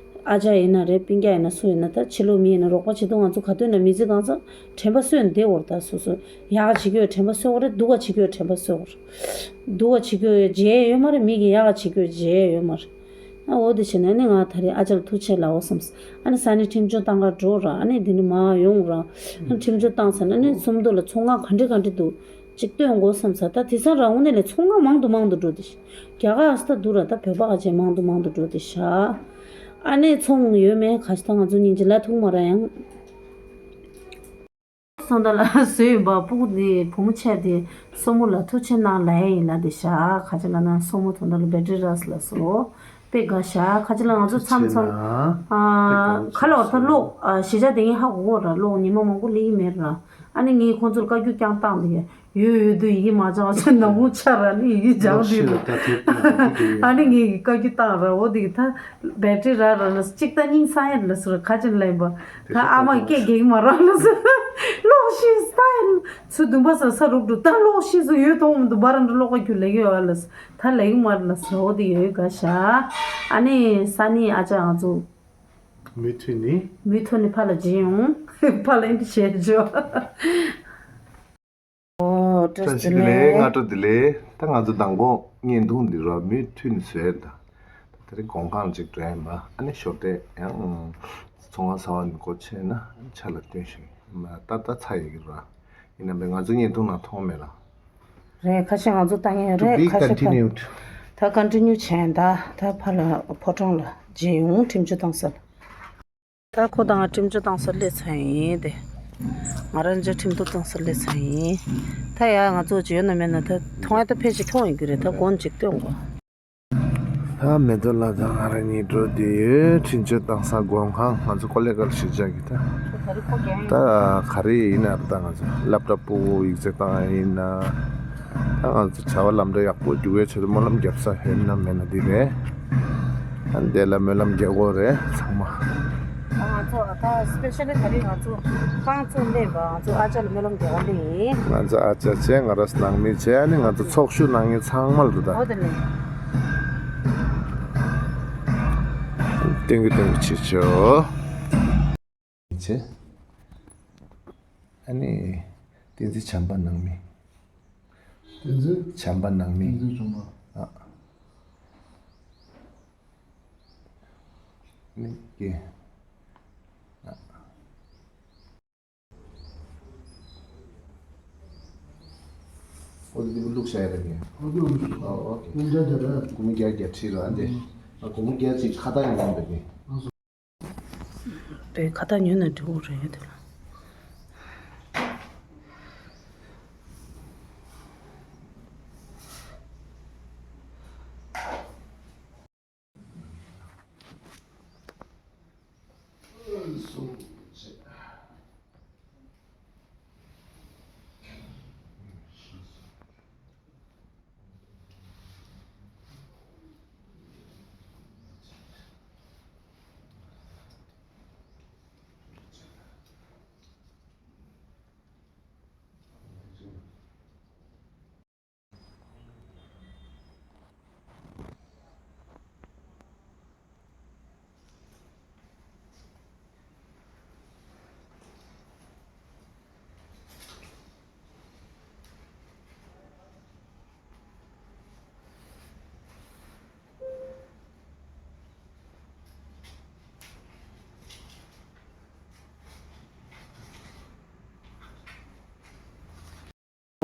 ཨ་ཅག་ཡིན་ན་རེད། སྤུན་ཀྱག་ཡིན་ན་སུ་ཡིན་ན། ད་ཕྱི་ལོགས་མི་ཡིན་ན་རོགས་པ་བྱེད་དུ་ང་ཚོ་ག་དུས་ན་མི་ཚེ་གང་ཚང་དྲན་པ་གསོས་ནས་བསྡད་འོར། ད་སོ་སོ་ཡག་བྱེད་རྒྱུ་དྲན་པ་གསོས་འོར། སྡུག་ག་བྱེད་རྒྱུ་དྲན་པ་གསོས་འོར། སྡུག་ག་བྱེད་རྒྱུ་རྗེས་ཡོད་མ་རེད། མི་གི་ཡག་ག་བྱེད་རྒྱུ་རྗེས་ཡོད་མ་རེད། ཨ་འོ་དེ་བྱས་ནས་ནི་ང་ད་རེས་ཨ་ཅག་ལ་ཐུགས་ཆེ་ལབ་འོ་བསམས། ཨ་ནི་ས་ནི་ཁྲིམས་གཅོད་བཏང་ག་འགྲོ་ར། ཨ་ནི་དེ་ནི་མ་ཡོང་ར། ཨ་ནི་ཁྲིམས་གཅོད་བཏང་ཚར་ན་ནི་སུམ་མདོ་ལ་ཚོང་ཁང་ག་འདྲ་ག་འདྲ་འདུག་ཅིག་སྟོན་དགོས་བསམ་ས། ད་དེ་ཚང་རང་དངོས་གནས་ལས་ཚོང་ཁང་མང་དུ་མང་དུ་འགྲོ་དེ་ཤི། རྒྱ་གར་ཨ་སི་ད་འདུག་ར། ད་བོད་པ་ཨ་ཅེ་མང་དུ་མང་དུ་འགྲོ་དེ་ཤ། ཨ་ནི་ཚོང་ཡོད་མེད་ག་ཤི་ད་ང་ཚོ་སྙིང་རྗེ་ལ་ཐུག་མ་ར་ཡང་། སོང་ད་ལ་བཟོས་ཡིན་པ། སྤུ་གུ་དེ་བུ་མོ་ཆེ་དེ་སྲུ་མོ་ལ་ཐུགས་ཆེ་གནང་ལ་ཡིན་ལ་དེ་ཤ། ཁ་ཅིག་ལ་ན་སྲུ་མོ་དོན་དག་ལ་བེ་ཏྲི་རག་སི་ལ་སོ། དཔེ་དགའ་ཤ། ཁ་ཅིག་ལ་ང་ཚོ་མཚམས་མཚམས་ཨ་ཁ་ལ་བར་ཐག་ལོག་ཨ་གཞིས་ཆགས་དེ་ངས་ཧ་གོ་གོ་ར། ལོག་ཉི་མ་མང་པོ་སླེབས་ཀྱི་མེད་ར། ཨ་ནི་ངས་ཁོང་ཚོར་བཀའ་བཀྱོན་རྐྱང་བཏང་དེ་ཡོད་ཡོད་དུ་ཡི་གེ་མ་སྦྱང་བ་ཆ་ནག་མོ་ཆ་ར་ནི་ཡི་གེ་སྦྱང་དུས་ལ། ཨ་ནི་ངས་ཀྱི་བཀའ་བཀྱོན་བཏང་ར། འོ་དེ་གི་ད་བེ་ཏྲི་ར་ར་ལ་གཅིག་ད་སྙིང་ས་ཡ་ལ་སུ་ར་ཁ་ཅིག་ལ་ཡིན་པ། ད་ཨ་མ་སྐད་རྒྱག་མ་ར་ལ་སུ་ལོག་ཤི་སྟ་ཡིན། ཚུ་དུམ་པ་ས་ས་རུག་འགྲོ། ད་ལོག་ཤི་སུ་ཡོད་དོང་མི་འདུག་བར་འགྲོ་ལོག་ག་ཁྱོད་ལེགས་ཡོད་ཨ་ལ་སུ། ད་ལེགས་མ་ར་ལ་སུ། འོ་དེ་ཡོད་དགའ་ཤ། ཨ་ནི་ས་ནི་ཨ་ཅག་ང་ཚོ། མུ་མཐུད་ནས། མུ་མཐུད་ནས་ཕར་ལ་འབྱིན་ཡོང་། ཕར་ལ་ཨེ་འདྲ་བྱས་འཇོག་ཨོ་བཀྲ་ཤིས་བདེ་ལེགས། སྔ་དྲོ་བདེ་ལེགས། ད་ང་ཚོ་མདང་དགོང་བརྙན་ཐུང་འདི་ར་མུ་མཐུད་ནས་བཟོས་ད། ད་དེ་རིང་དགོང་ཁང་ཅིག་འགྲོ་ཡིན་པ། ཨ་ནི་ཞོར་དེ་ཡང་ཚོང་ཁང་གསར་པ་འདི་སྒོ་ཕྱེ་ན་ཆ་ལ་སྟོན་ཞིག་མ་ད་ད་ཚ་ཡི་གི་ར། ཡིན་ན་མེད་ང་ཚོ་བརྙན་ཐུང་ནང་མཐོང་མེད་ལ། རེད། ཁ་ཤས་ང་ཚོ་ལྟ་མཁན་རེད། ཁ་ཤས་ཕ། ད་ཀོན་ཊི་ནིའུ་ཌི། ད་ཀོན་ཊི་ནིའུ་བྱས་ད་ད་ཕ་ལ་ཕོ་བྲང་ལ་རྗེས་ཡོང་ཁྲིམས་གཅོད་བཏང་ས་ལ། ད་ཁོ་དང་ཁྲིམས་གཅོད་བཏང་ས་སླེབས་ཚར་ཡིན་ཏེ། ང་རང་ཚོ་ཁྲིམས་གཏུག་བཏང་ས་སླེབས་ཚར་ཡིན། ད་ཡ་ང་ཚོ་ཅི་ཡོད་ན་མེད་ན་ད་མཐོང་ཡ་ད་ཕལ་ཆེར་མཐོང་ཡོད་ཀྱི་རེད། ད་མགོ་ཅིག་སྟོན་དགོས། ད་མེ་ཏོག་ལགས་དང་ང་རང་གཉིས་འགྲོ་བསྡད་ཡོད། ཁྲིམས་གཅོད་བཏང་ས་དགོན་ཁང་། ང་ཚོ་ཀོ་ལེ་གལ་ཞིག་བྱ་གི་ད། ད་ག་རེ་ཡིན་ན་ད་ང་ཚོ་སློབ་གྲྭ་སྤུ་གུ་ཡིག་ཚད་བཏང་ཡ་ཡིན་ན། ད་ང་ཚོ་བྱ་བ་ལམ་འགྲོ་ཡག་པོ་རྒྱུག་ཡའི་ཆེད་དུ་སྨོན་ལམ་རྒྱབ་ས་ཡོད་ན་མེད་ན་འདི་རེད། ད་འདི་ལ་སྨོན་ལམ་རྒྱག་དགོས་རེད་ཚང་མ། ང་ཚོ་ད་སི་པེ་ཤལ་ལི་ད་རེས་ང་ཚོ་རྐང་བཙུགས་སླེབས་པ་ང་ཚོ་ཨ་ཅག་ལ་སྨོན་ལམ་རྒྱག་ག་སླེབས་ཡིན། ང་ཚོ་ཨ་ཅག་བྱས། ང་རང་ཚོ་ནང་མི་བྱས། ཨ་ནི་ང་ཚོ་ཚོགས་ཞུགས་གནང་མཁན་ཚང་མ་ལ་ད། འོ་དེ་ནས། སྟོན་གི་སྟོན་གི་བྱེད་ཆོག་བྱས། ཨ་ནི་བསྟན་འཛིན་བྱམས་པ་ནང་མི། བསྟན་འཛིན། བྱམས་པ་ནང་མི། བསྟན་འཛིན་བྱམས་པ། ཨ། ནི་ཀྱེ། ཨ། ཨོ་དེ་འདི་བླུགས་བྱ་ཡ་རེད་ཀྱེ། ཨོ་དེ་བླུགས་བྱ། ཨོ་ཨོ་ཀྱེ། སྐུ་མི་བརྒྱ་བརྒྱ་རེད། སྐུ་མི་བརྒྱ་བརྒྱ་ཁྲིད་རོགས་ཨ་འདི། ཨ་སྒོར་མོ་བརྒྱ་ཅིག་ཁ་བཏགས་ཡིན་ནམ་འདི་ནི། རེད། ཁ་བཏགས་ཉོས་ན་འགྲིག་གི་རེད་དེ་ལ།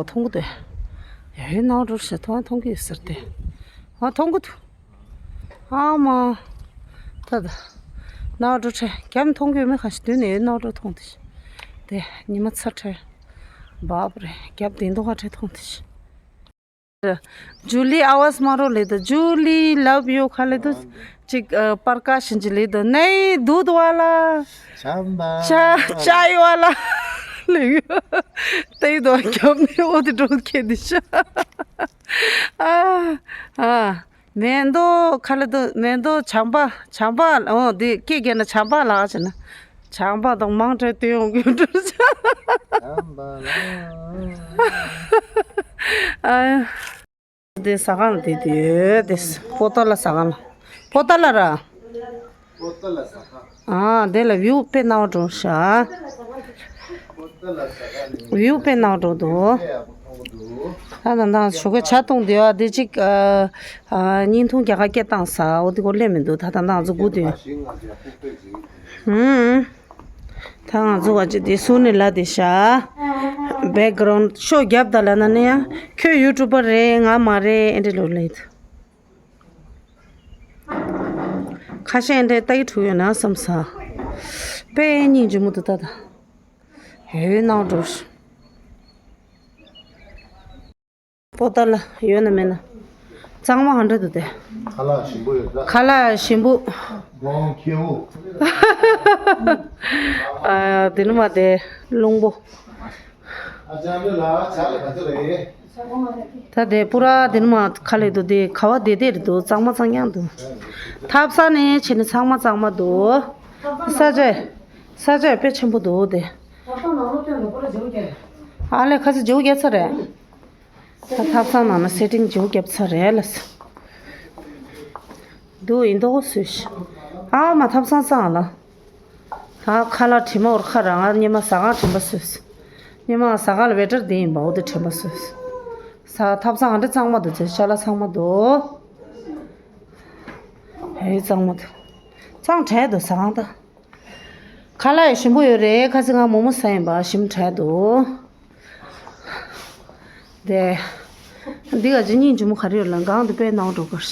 མཐོང་གི་འདུག་ཡ་ཡོད་ནའོ་འགྲོ་ཤ་མཐོང་མཐོང་གི་ཡོད་ཟེར་ཏེ། ཨ་མཐོང་གི་འདུག་ཨ་མ། ད་ད། ནའོ་འགྲོ་ཁྲེ་རྒྱབ་མཐོང་གི་ཡོད་མེད་ག་ཤི་དུས་ནས་ཡོད་ནའོ་འགྲོ་མཐོང་དེ་ཤི། དེ་ཉི་མ་ཚ་ཁྲེ། བབ་རེ་རྒྱབ་དེ་མཐོང་ག་ཁྲེ་མཐོང་དེ་ཤི། ཇུ་ལི་ཨ་ཝས་མ་རོ་ལེ་ད་ཇུ་ལི་ལབ་ཡོད་ག་ལེ་དུ་ཅིག་པར་ཀ་ཤིན་ཅི་ལེ་ད་ནའི་དུད་བ་ལ། ཆམ་པ། ཅ་ཅ་ཡོ་བ་ལ། ལས་ཡོད། ལྟ་ཡི་དོ་རྒྱབ་ནས་འོ་དེ་འགྲོ་ཁྱེད་འདི་ཤ། ཨ་ཨ། མེ་ཏོག་ཁ་ལ་དོ་མེ་ཏོག་བྱམས་པ་བྱམས་པ་འོ་དེ་སྐད་རྒྱག་ན་བྱམས་པ་ལགས་བྱས་ན། བྱམས་པ་དང་མང་དྲགས་སྟོན་ཡོང་གི་འགྲོ་ཤ། ཨ་ཡ། དེ་ཟ་ཁང་དེ་དེ་དེ་པོ་ཏ་ལ་ཟ་ཁང་ལ། པོ་ཏ་ལ་ར། པོ་ཏ་ལ་ཟ་ཁང་། ཨ་དེ་ལ་བིའུ་དཔེ་ནག་འགྲོ་ཤག་པོ་ཏ་ལ་ཟ་ཁང་ནི་བིའུ་དཔེ་ནག་འགྲོ་འདུག་དཔེ་ཡག་པོ་མཐོང་གི་འདུག་ད་ད་ད་ཞོགས་ཀས་ཇ་བཏུང་དེ་ཨ་དེ་གཅིག་ཨ་ཨ་བརྙན་ཐུང་རྒྱ་གར་སྐད་བཏང་ས་འོ་དེ་གོ་སླེབས་མི་འདུག་ད་ད་ད་ང་ཚོ་སྒུག་དེ། ཞིང་ང་ཚོ་ཡག་པོ་དཔེ་བྱེད་ཀྱི་འདུག་ཧུམ། ད་ང་ཚོ་བ་ཅི་དེ་སུ་ནི་ལ་དེ་ཤ། བེག་གྷ་རོན་ཤོ་རྒྱབ་ད་ལ་ན་ནི་ཡང་ཁྱོད་ཡུ་ཊུབ་པར་རེད་ང་མ་རེད་ཨེ་འདྲ་ལོ་ལེད། ཁ་ཤས་ཨེ་འདྲ་ལྟ་གི་འཁྲུག་ཡོད་ན་བསམ་ས། དཔེ་སྙིང་རྗེ་མོ་འདུག་ད་ད། ཧེ་ནང་འགྲོ། པོ་ཏ་ལ་ཡོད་ན་མེད་ན། གཙང་མ་ག་འདྲ་འདུག་དེ། ཁ་ལག་ཞིམ་པོ་ཡོད་ད། ཁ་ལག་ཞིམ་པོ། སྒོང་ཁེའུ། ཨ་དེ་ནི་མ་དེ་རླུང་པོ། ཨ་ཅག་འདི་ལ་ཇ་ལ་ག་ཚོད་རེད། ད་དེ་པུ་ར་དེ་ནི་མ་ཁ་ལེ་འདུག་དེ་ག་བ་དེ་དེ་རེད་འདུག་གཙང་མ་གཙང་རྐྱང་འདུག་ཐབ་ཚང་ནས་ཕྱིན་ནས་ཚང་མ་གཙང་མ་འདུག་ས་ཆ་ས་ཆ་དཔེ་ཆེན་པོ་འདུག་དེ། ཨ་ལེ་ཁ་སི་ཇོ་རྒྱ་ཚ་རེད། ད་ཐབ་ཚང་ནང་ན་སེ་ཊིང་ཇོ་རྒྱབ་ཚ་རེད་ལ་སི། འདུག་ཡིན་མདོག་སུས། ཨ་མ་ཐབ་ཚང་གཙང་ལ། ད་ཁ་ལག་དྲི་མ་འོར་ཁ་ར་ང་སྙེ་མ་ཟ་ཁང་དྲན་པ་སོས། སྙེ་མ་ཟ་ཁང་ལ་ཝེ་ཊར་དེ་ཡིན་པ་འོ་དེ་དྲན་པ་སོས། ས་ཐབ་ཚང་ཨ་འདྲ་གཙང་མ་འདུག་ཚེ་ཤ་ལ་ཚང་མ་འདུག་ཧེ་གཙང་མ་འདུག་གཙང་དྲན་འདུག་ཟ་ཁང་ད། ཁ་ལག་ཡང་ཞིམ་པོ་ཡོད་རེད། ཁ་སང་ང་མོག་མོག་ཟ་ཡིན་པ་ཞིམ་དྲན་འདུག་དེ། འདི་ག་ཅི་སྙིང་རྗེ་མོ་ག་རེ་ཡོད་ལ་གང་དུ་དཔེ་ནང་འགྲོ་གར།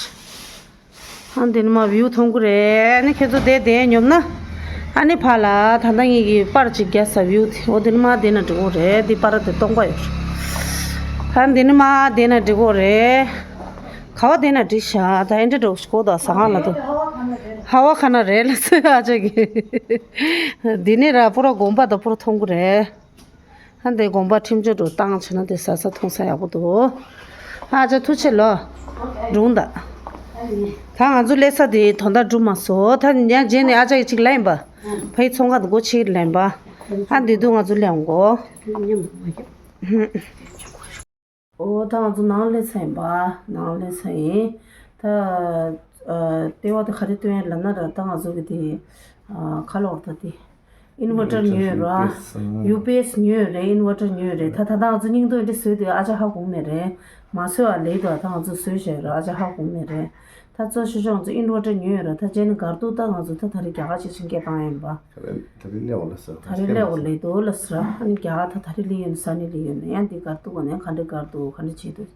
ཨ་འདི་ནི་མ་བིའུ་མཐོང་གི་རེད། ཨ་ནི་ཁྱེད་ཚོ་དེ་དེ་ཉོབ་ན། ཨ་ནི་ཕ་ལ་ད་ལྟ་ངེད་ཀྱི་པར་ཅིག་རྒྱག་ས་བིའུ་དེ་འོ་འདི་ནི་མ་དེ་ན་འགྲིག་གོ་རེད། འདི་པར་དེ་སྟོང་པ་ཡོད། ཨ་འདི་ནི་མ་དེ་ན་འགྲིག་གོ་རེད། ག་བ་དེ་ན་འགྲིག་ཤག་ད་ཨེ་འདྲ་འགྲོ་ཤི་གོ་ད་ཟ་ཁང་ལ་དུ། ཧ་བ་ཁ་ན་རེད་ལ་སི་ཨ་ཅག་གི། འདི་ནི་ར་པུ་ར་དགོན་པ་ད་པུ་ར་མཐོང་གི་རེད། ཧ་འདི་དགོན་པ་ཁྲིམས་གཅོད་འགྲོ་བཏང་བྱས་ན་དེ་ཟ་ས་འཐུང་ས་ཡག་པོ་འདུག་ཨ་ཅག་ཐུགས་ཆེ་ལོ། སྒྲུང་ད། ད་ང་ཚོ་སླེབས་ས་དེ་དོན་དག་འགྲུབ་མ་སོང་ད་ཡང་རྗེས་ནས་ཨ་ཅག་གི་ཅིག་ལ་ཡིན་པ། ཕ་ཡི་ཚོང་ཁང་དུ་སྒོ་ཕྱེ་གི་ལ་ཡིན་པ། ཨ་འདི་དུས་ང་ཚོ་སླེབས་འོང་གོ་ཨོ་ད་ང་ཚོ་ནང་སླེབས་ཚར་ཡིན་པ། ནང་སླེབས་ཚར་ཡིན། ད་ཨ་ལྟེ་བ་དེ་ག་རེ་སྟོན་ཡ་ལབ་ན་ར་ད་ང་ཚོ་གི་དེ་ཨ་ཁ་ལོག་ད་དེ་ཨིན་ཝར་ཊར་ཉོས་ཡོད་ར། ཡུ་པི་ཨེས་ཉོས་ཡོད་རེད། ཨིན་ཝར་ཊར་ཉོས་ཡོད་རེད། ད་ད་ལྟ་ང་ཚོ་སྙིང་དོན་འདི་བཟོས་དུས་ཨ་ཅག་ཧ་གོ་མེད་རེད། མ་བཟོས་ཨ་ལེ་དུ་ཨ་ད་ང་ཚོ་བཟོས་བཞག་ཡོད་ར། ཨ་ཅག་ཧ་གོ་མེད་རེད། ད་གཙོ་ཆེ་ཆུང་ཚོ་ཨིན་ཝར་ཊར་ཉོས་ཡོད་ར། ད་རྗེས་ནས་གར་འདུག་ད་ང་ཚོ་ད་ད་རེས་རྒྱ་གར་ཆེ་ཆུང་སྐད་བཏང་ཡིན་པ། ད་རེས་ད་རེས་སླེབས་འོང་ལ་ཟེར། ད་རེས་སླེབས་འོང་ལེ་འདུག་ལ་ཟེར། ཨ་ནི་རྒྱ་གར་ད་ད་རེས་སླེབས་ཡོད་ན་ས་ནི་སླེབས་ཡོད་ན་ཡང་འདི་གར་འདུག་ག་ནས་ག་འདྲ་གར་འདུག་ག་འདྲ་བྱེད་འདུག་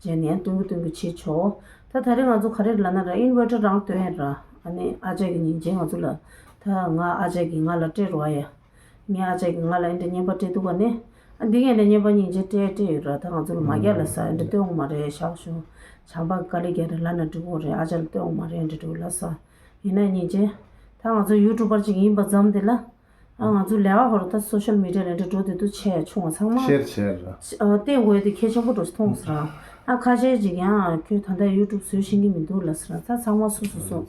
རྗེས་ནས་ཡང་སྟོན་གི་སྟོན་གི་བྱེད་ཆོག་ད་ད་རེས་ང་ཚོ་ག་རེ་ལབ་ན་ར་ཨིན་ཝར་ཊར་རང་སྟོན་ཡ་ར། ཨ་ནི་ཨ་ཅག་གི་ཉིན་རྗེས་ང་ཚོ་ལ་ད་ང་ཨ་ཅག་གི་ང་ལ་སྤྲད་རོགས་ཡ། ངའི་ཨ་ཅག་གིས་ང་ལ་ཨེ་འདྲ་བརྙན་པར་སྤྲད་འདུག་ག་ནི། ཨ་འདི་ངས་ནས་བརྙན་པར་སྙིང་རྗེ་སྤྲད་སྤྲད་ཡོད་ར། ད་ང་ཚོ་ལ་མ་རྒྱག་ལ་ས་ཨེ་འདྲ་སྟོན་འོང་མ་རེད་ཤག་ཞུ། བྱམས་པ་དཀའ་ལས་རྒྱག་རེད་ལབ་ན་འགྲིག་གོ་རེད། ཨ་ཅག་ལ་སྟོན་འོང་མ་རེད་འདྲ་འགྲོ་ལ་ས། ཡིན་ན་སྙིང་རྗེ། ད་ང་ཚོ་ཡུ་ཊུབ་པར་ཅིག་ཡིན་པ་ཙམ་དེ་ལ། ཨ་ང་ཚོ་ལས་ཀ་ཧོར་ད་སོ་ཤལ་མི་ཌི་ཡ་ལ་འདྲ་འགྲོ་དེ་དུ་ཆེ་ཆུང་བ་ཚང་མ། ཤེར་བྱས་ར། ཨ་བསྟན་དགོས་དེ་གལ་ཆེན་པོ་འགྲོ་མཐོང་སོང་ར། ཨ་ཁ་ཤས་ཅིག་ཡང་ཁྱོད་ད་ལྟ་ཡུ་ཊུབ་བཟོ་ཤེས་ཀྱི་མི་འདུག་ལ་ཟེར་ར། ད་ཚང་མ་སོ་སོ་སོ།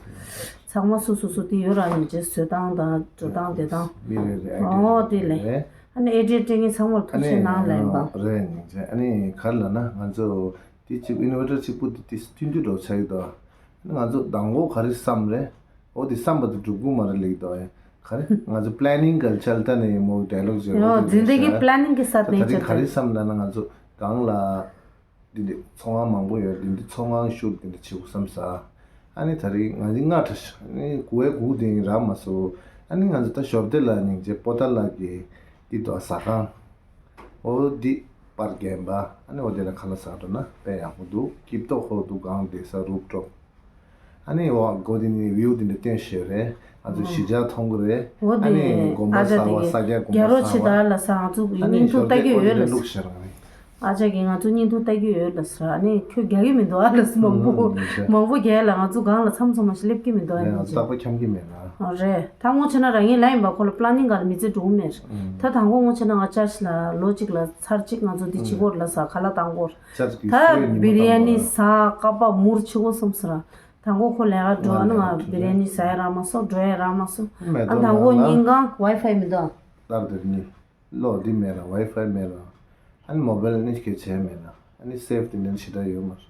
ཚང་མ་སོ་སོ་སོ་དེ་ཡོད་ར། ཡིན་ཅེས་བཟོ་སྟངས་དང་འགྲོ་སྟངས་དེ་དང་། མི་རེ་རེ་ཨའི་ཌི་ཡ་ཨོ་དེ་ལས། རེད། ཨ་ནི་ཨའི་ཌི་ཡ་སྤྲད་མཁན་ཚང་མར་ཐུགས་རྗེ་གནང་ལབ་ཡིན་པ། ཨ་ནི་རེད་ཡིན་ཅེས་ཨ་ནི་ག་རེ་ལབ་ན་ང་ཚོ་དེ་གཅིག་ཨིན་ཝར་ཊར་གཅིག་པུ་དེ་དེ་ཐུང་ཐུང་འགྲོ་ཆགས་ཀྱི་འདུག་ཨ་ནི་ང་ཚོ་མདང་དགོང་ག་རེ་བསམ་རེད། ཨོ་དེ་བསམ་པ་དེ་འགྲུབ་གི་མ་རེད་ལབ་ཀྱི་འདུག་ཨ་ག་རེ་ང་ཚོ་པི་ལེ་ནིང་གལ་ཆེ་ལ་ད་ནི་མོ་ཌའི་ལོག་བྱས་ཨོ་འཛིན་བདེ་གི་པི་ལེ་ནིང་གི་ས་ད་ནས་ད་ཆ་རིང་ག་རེ་བསམ་ལབ་ན་ང་ཚོ་གང་ལ། འདི་འདི་ཚོང་ཁང་མང་པོ་ཡོད། འདི་འདི་ཚོང་ཁང་ཤུགས་འདི་འདི་བྱེད་དགོས་བསམ་ས། ཨ་ནི་ད་རིང་ང་འདི་སྔ་དྲགས་ཤག་ཨ་ནི་དགུ་བའི་དགུ་དེ་རག་མ་སོང་། ཨ་ནི་ང་ཚོ་ད་ཞོར་དེ་ལ་སྙིང་རྗེ་པོ་ཏ་ལ་གི་འདི་དོ་ཟ་ཁང་། འོ་འདི་པར་རྒྱན་པ། ཨ་ནི་འོ་དེ་ལ་ཁ་ལག་ཟ་འགྲོ་ན་དཔེ་ཡག་པོ་འདུག་སྐྱིད་ཏོག་ཧོ་འདུག་གང་བསྡད་ས་རུབ་ཏོག་ཨ་ནི་འོ་སྒོ་དེ་ནི་བིའུ་དེ་འདྲ་སྟོན་ཤེས་རེད། ང་ཚོ་གཞིས་ཆགས་མཐོང་གི་རེད། འོ་དེ་ཨ་ནི་དགོན་པ་ཨ་ཅག་གསར་པ་དེ་ས་སྐྱ་དགོན་པ་གསར་པ། རྒྱ་རོ་ཆེ་ད་ལ་ས་ང་ཚོ་ཨ་ནི་སྙིང་ཐུང་ཞོར་ལྟ་གི་དེ་འོ་ཡོད་དེ་ལ་འདྲ་བླུགས་ཤར་གི་རེད། ཨ་ཅག་གིས་ང་ཚོ་བརྙན་ཐུང་ལྟ་གི་ཡོད་ལབ་ཟེར། ཨ་ནི་ཁྱོད་རྒྱག་གི་མི་འདུག་ཨ་ལབ་ཟེར། མང་པོ་ཨུམ་ཡིན་ཤག་མང་པོ་རྒྱག་ལ་ང་ཚོ་སྒང་ལ་མཚམས་མཚམས་མ་ཞིག་སླེབས་ཀྱི་མི་འདུག་ཨ། ཡང་ནི་ཅི། རྟག་པར་འཁྱམ་གྱི་མེད་ལ། ཨ་རེད། ད་ངོ་ཆེ་ན་རང་ཉིད་ལ་ཡིན་པ་ཁོ་ལ་པླ་ནིང་ག་ལ་མི་ཚེ་འགྲོ་གི་མེད། ཨུམ་ད་དང་པོ་ངོ་ཆེ་ན་ང་ཅར་ཅི་ལ་ལོ་གཅིག་ལ་ཚར་གཅིག་ང་ཚོ་འདི་ཕྱི་ཨུམ་སྐོར་ལ་ཟ་ཁ་ལག་བཏང་སྐོར། ཅར་ཅི་གི་ད་སྲོལ་ཡིན་པ་བི་རི་ཡ་ནི་ཟ་ཀ་པ་མུར་ཕྱི་སྐོར་སོང་ཟེར། དང་པོ་ཁོ་ལས་ཀ་འགྲོ་ཨ་ནི་ང་བི་རི་ཡ་ནི་ཟ་ཡ་རག་མ་སོང་འགྲོ་ཡ་རག་མ་སོང་། ཨ་དང་པོ་ཉིན་གང་ཝའི་ཕའི་མི་འདུག་ལྟར་དེར་ནི། ལོག་འདི་མེད་ར་ཝའི་ཕའི་མེད་ར། ཨ་ནི་མོ་བལ་ནི་གལ་ཆེ་མེད་ར། ཨ་ནི་སེབ་དེ་འདྲ་ཞེ་དྲག་ཡོད་མ་རེད།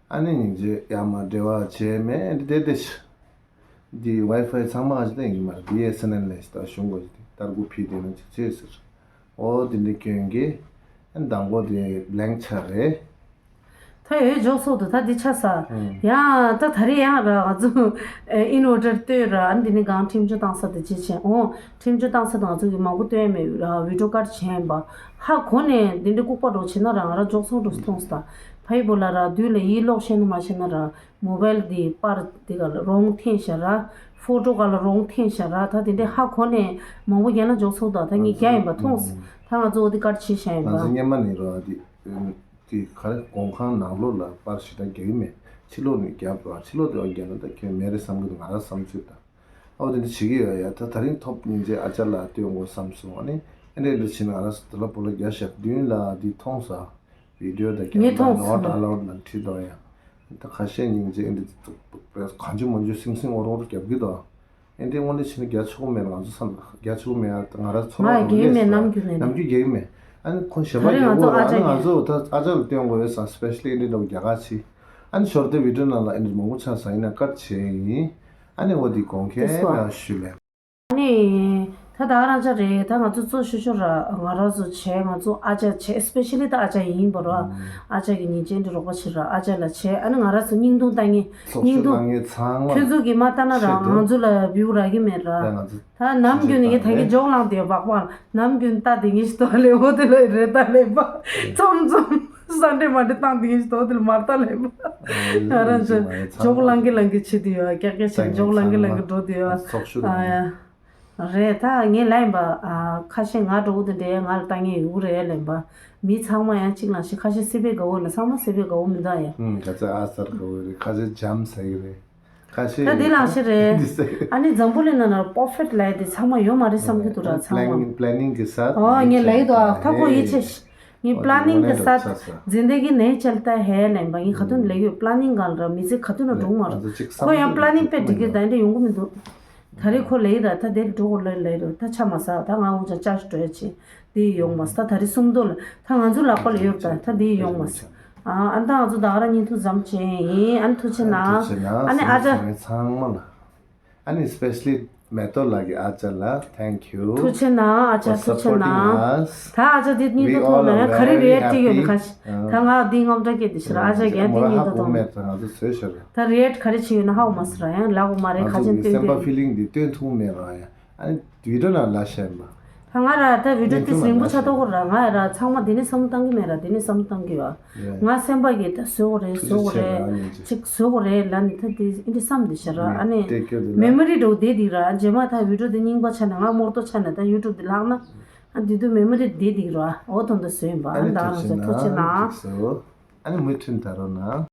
ཨ་ནི་སྙིང་རྗེ་ཡ་མ་འབྲེལ་བ་བྱས་མེད་འདི་དེ་དེ་ཤི། འདི་ཝའི་ཕའི་ཚང་མ་ཨ་ཅི་ལྟ་ཡིན་མ་རེད། བི་ཨེ་སི་ཨེན་ཨེལ་ལས་ཤི་ད་གཞུང་གོ་ཅི་དེ་ལྟར་དགུ་ཕི་དེ་ན་ཅིག་ཅེས་ཟེར། ཨོ་དེ་འདྲ་སྐྱོན་གི། ཨ་ནི་དང་པོ་དེ་བླེང་ཆ་རེད། ད་ཡོད་འཇོག་སོགས་དུ་ད་འདི་ཆ་ས། ཨང་། ཡང་ད་ད་རེས་ཡང་ར་ང་ཚོ་ཨིན་ཝར་ཊར་སྟོན་ར། ཨ་ནི་འདི་ནི་གང་ཁྲིམས་གཅོད་བཏང་ས་དེ་ཅི་བྱས་ཨོ། ཁྲིམས་གཅོད་བཏང་ས་དེ་ང་ཚོ་གི་མང་པོ་སྟོན་མེད་ར། བི་ཌིའོ་ཀཊ་བྱས་ཡིན་པ། ཧ་གོ་ནས་འདི་འདྲ་ལྐུགས་པ་འགྲོ་བྱེད་ན་ར་ང་ར་འཇོག་སོགས་འགྲོ་སི་མཐོང་ས་ད། ཕ་ཡི་བོ་ལ་ར་དུས་ལ་ཡིད་ལོག་ཤེས་ན་མ་ཤེས་ན་ར། མོ་བལ་འདི་པར་འདི་ག་ལ་རོང་འཐེན་ཤ་ར། ཕོ་ཊོ་ག་ལ་རོང་འཐེན་ཤ་ར། ད་དེ་འདྲ་ཧ་གོ་ནས་མང་པོ་རྒྱག་ན་འཇོག་སོགས་ད་ད་ངས་རྒྱག་ཡིན་པ་མཐོང་ས། ད་ང་ཚོ་འོ་འདི་ཀཊ་བྱེད་བྱས་ཡིན་པ། ང་ཚོ་སྔོན་མ་ནས་ར་འདི། དེ་ག་རེ་གོང་ཁང་ནང་ལོགས་ལ་པར་ཞེ་དྲག་རྒྱག་གི་མེད། ཕྱི་ལོགས་ནས་རྒྱབ་ར། ཕྱི་ལོགས་དེ་བ་རྒྱག་ན་ད་ཁྱོད་མེད་རེད་བསམ་གི་འདུག་ང་རང་བསམ་ཚུལ་ད། ཨའོ་དེ་འདྲ་བྱེད་ཀྱི་ཡོད་ཡ། ད་ད་རིང་ཐོབ་སྙིང་རྗེ་ཨ་ཅག་ལ་སྟོན་དགོས་བསམ་སོང་། ཨ་ནི་ཨེ་འདྲ་འདྲ་བྱས་ན་ང་རང་ཚོ་དེ་ལ་བོ་ལ་རྒྱག་ཤག་མདུན་ལ་འདི་མཐོང་ས། བི་ཌིའོ་ད་རྒྱག་ངས་མཐོང་ད་ནོ་སོང་ཨ་ལའོཌ་ལ་བྲིས་འདུག་ཡ། ད་ཁ་ཤས་སྙིང་རྗེ་ཨེ་འདྲ་གང་ཅི་མང་ཅི་སིང་སིང་ཨོར་ཨོར་རྒྱབ་ཀྱི་འདུག་ཨེ་འདྲའི་དངོས་གནས་བྱས་ན་རྒྱ་ཆོག་མེད་ལ་ང་ཚོ་བསམ་ན་རྒྱ་ཆོག་མེད་ཨ། ང་རང་ཚོ་ང་རང་རྒྱ་ཡིག་མེད་ནམ་རྒྱུན་མེད་ནམ་རྒྱུན་རྒྱ་ཡིག་མེད། ཨ་ནི་ཁོ་གཞན་པ་ད་རེས་རྒྱ་ང་ཚོ་གོ་ཨ་ཨ་ཅག་ཨ་ནི་ང་ཚོ་ད་ཨ་ཅག་ལ་སྟོན་དགོས་ཡོད་ས་སི་པེ་ཤལ་ལི་ཨེ་འདྲའི་འདྲ་བོ་རྒྱ་གར་ཆི། ཨ་ནི་ཞོར་དེ་བི་ཌིའོ་ནང་ལ་ཨེ་འདྲའི་མང་པོ་ཆགས་ས་ཡིན་ན་ཀཊ་བྱས་ཡིན། ཨ་ནི་འོ་དེ་གོང་ཁེ་ཏེ་སོ། ན་ཞུ་ལེ། ཨ་ནི་ད་ད་རང་ཅག་རེད། ད་ང་ཚོ་གཙོ་ཤོད་ཤོད་ར་ང་རང་ཚོ་བྱས་ང་ཚོ་ཨ་ཅག་བྱས་སི་པེ་ཤལ་ལི་ད་ཨ་ཅག་ཡིན་པ་ར། ཨ་ཅག་གི་ཉིན་ཅན་དུ་རོགས་པ་བྱེད་ར་ཨ་ཅག་ལ་བྱས། ཨ་ནི་ང་རང་ཚོ་བརྙན་ཐུང་ལྟ་ངེས་ཚོགས་བརྙན་ཞུགས་ཐུང་གནང་མཁན་ཚང་མ་ཁྱོད་ཚོ་གིས་མ་ལྟ་ན་ར་ཆེད་དུ་ང་ཚོ་ལ་བིའུ་རག་གི་མེད་ར། ད་ང་ཚོ་ད་ནམ་རྒྱུན་ནས་ངས་ད་གི་འཇོག་ལངས་དེ་བག་བག་ནམ་རྒྱུན་ལྟ་དེ་ངས་ཞིག་ཏོ་ལེ་འོ་དེ་ལ་རེ་ད་ལེ་བ་ཙམ་ཙམ་ས་འདྲེ་མ་འདྲེ་བཏང་དེ་ངས་ཞིག་ཏོ་དེ་ལ་མ་ལྟ་ལེ་བ། ང་རང་ཚོ་འཇོག་ལངས་གི་ལངས་གི་བྱེད་དུ་ཡོད་ཀྱག་ཀྱག་བྱེད་འཇོག་ལངས་གི་ལངས་གི་འགྲོ་དུ་ཡོད། ཚོགས་ཞུགས་ཨ་ཡ། རེད་ད་ངས་ལབ་ཡིན་པ། ཨ་ཁ་ཤས་ང་འགྲོ་གི་དེ་འདྲའི་ང་ལ་ལྟ་ངེས་ཡོད་རེད་ལབ་ཡིན་པ། མི་ཚང་མ་ཡང་གཅིག་ལ་ཞིག་ཁ་ཤས་སེ་པའི་དགའ་བོ་ལ་ཚང་མ་སེ་པའི་དགའ་བོ་མི་འདུག་ཡ། ཨུམ་ག་ཚོད་ཨ་སར་དགའ་བོ་རེད། ཁ་ཤས་འཇམ་ཟ་གི་རེད། ཁ་ཤས་ད་དེ་ལང་ཤི་རེད། འདི་ཟེར། ཨ་ནི་འཛམ་བུ་གླིང་ནང་ན་པར་ཕེག་ལབ་ཡ་དེ་ཚང་མ་ཡོད་མ་རེད་བསམ་གི་འདུག་ར་ཚང་མ། པླེ་ནིང་པླེ་ནིང་གི་སར། ཨོ་ངས་ལབ་ཡི་འདུག་ཨ་ད་ཁོ་ཡིད་ཆེས་ཤི། ངས་པླེ་ནིང་གི་སར་འཛིན་བདེ་གི་ནས་ཅལ་ད་ཧེ་ལབ་ཡིན་པ་ངས་ག་དུས་ལབ་ཡོད། པླེ་ནིང་ག་ལ་ར་མི་ཚེ་ག་དུས་ན་འགྲོ་མ་རེད། ཁོ་ཡང་པླེ་ནིང་དཔེ་འགྲིག་གི་ད་འདྲ་ཡོང་གི་མི་འདུག་ད་རེས་ཁོ་ལབ་ཡི་ར་ད་དེར་འགྲོ་གོ་ལབ་ལབ་ར་ད་ཆ་མ་ས་ད་ང་འུ་ཅག་ཅག་ཤི་འགྲོ་ཡ་ཆེ། དེ་ཡོང་མ་སོང་། ད་ད་རེས་སུམ་མདོ་ལ་ད་ང་ཚོ་ལག་པ་ལ་ཡོད་ད་ད་དེ་ཡོང་མ་སོང་། ཨ་ཨ་ད་ང་ཚོ་ད་ག་རང་བརྙན་ཐུང་ཙམ་བྱས་ཡིན། ཨ་ནི་ཐུགས་རྗེ་གནང་། ཨ་ནི་ཨ་ཅག་ཚང་མ་ལ། ཨ་ནི་སི་པེ་ཤ་ལི་མེ་ཏོག་ལགས་ཀྱི་ཨ་ཅག་ལ་thank you། ཐུགས་རྗེ་གནང་ཨ་ཅག་ཐུགས་རྗེ་གནང་། ད་ཨ་ཅག་དེ་བརྙན་ཐུང་ཐོག་ན་ཡང་ག་རེ་རི་ཨེག་ཊི་ཡོད་ནི་ཁ་ཤས་ད་ང་དེ་དངངས་སྐྲག་སྐྱེས་དེ་ཤི་ར་ཨ་ཅག་གིས་ཡང་དེ་བརྙན་ཐུང་ཐོག་ན་ད་རི་ཨེག་ཊི་ག་རེ་བྱས་ཡོད་ན་ཧ་གོ་མ་སོང་ར་ཡང་ལབ་གོ་མ་རེད་ཁ་ཆེམས་སྟོན་སྟོན། ཨ་ནི་བི་ཌི་ཡོ་ནང་ལ་བཤད་མ། ད་ང་ར་ད་བི་ཌི་ཡོ་དེ་རིང་པོ་ཆགས་ཐོག་གོ་ར་ང་ར་ཚང་མ་དེ་ནས་བསམ་བཏང་གི་མེད་ར་དེ་ནས་བསམ་བཏང་གི་ཡོད། ང་སེམས་པ་གི་ད་བཟོ་གོ་རེད་བཟོ་གོ་རེད་ཅིག་བཟོ་གོ་རེད་ལ་ནི་ད་དེ་འདི་བསམ་དེ་ཤ་ར་ཨ་ནི་མེ་མོ་རི་འགྲོ་དེ་དེ་ར་རྗེས་མ་ད་བི་ཌི་ཡོ་དེ་རྙིང་པ་ཆགས་ན་ང་རྨོར་ཏོ་ཆགས་ན་ད་ཡུ་ཊུབ་དེ་ལྷག་ན་ཨ་དེ་དུས་མེ་མོ་རི་དེ་དེ་ར་འོ་དོན་དུ་བཟོས་ཡིན་པ་ཨ་ནི་ད་རང་ཚོ་ཐུགས་རྗེ་གནང་། ཨ་ནི་མུ་མཐུད་ད་རོ་ན།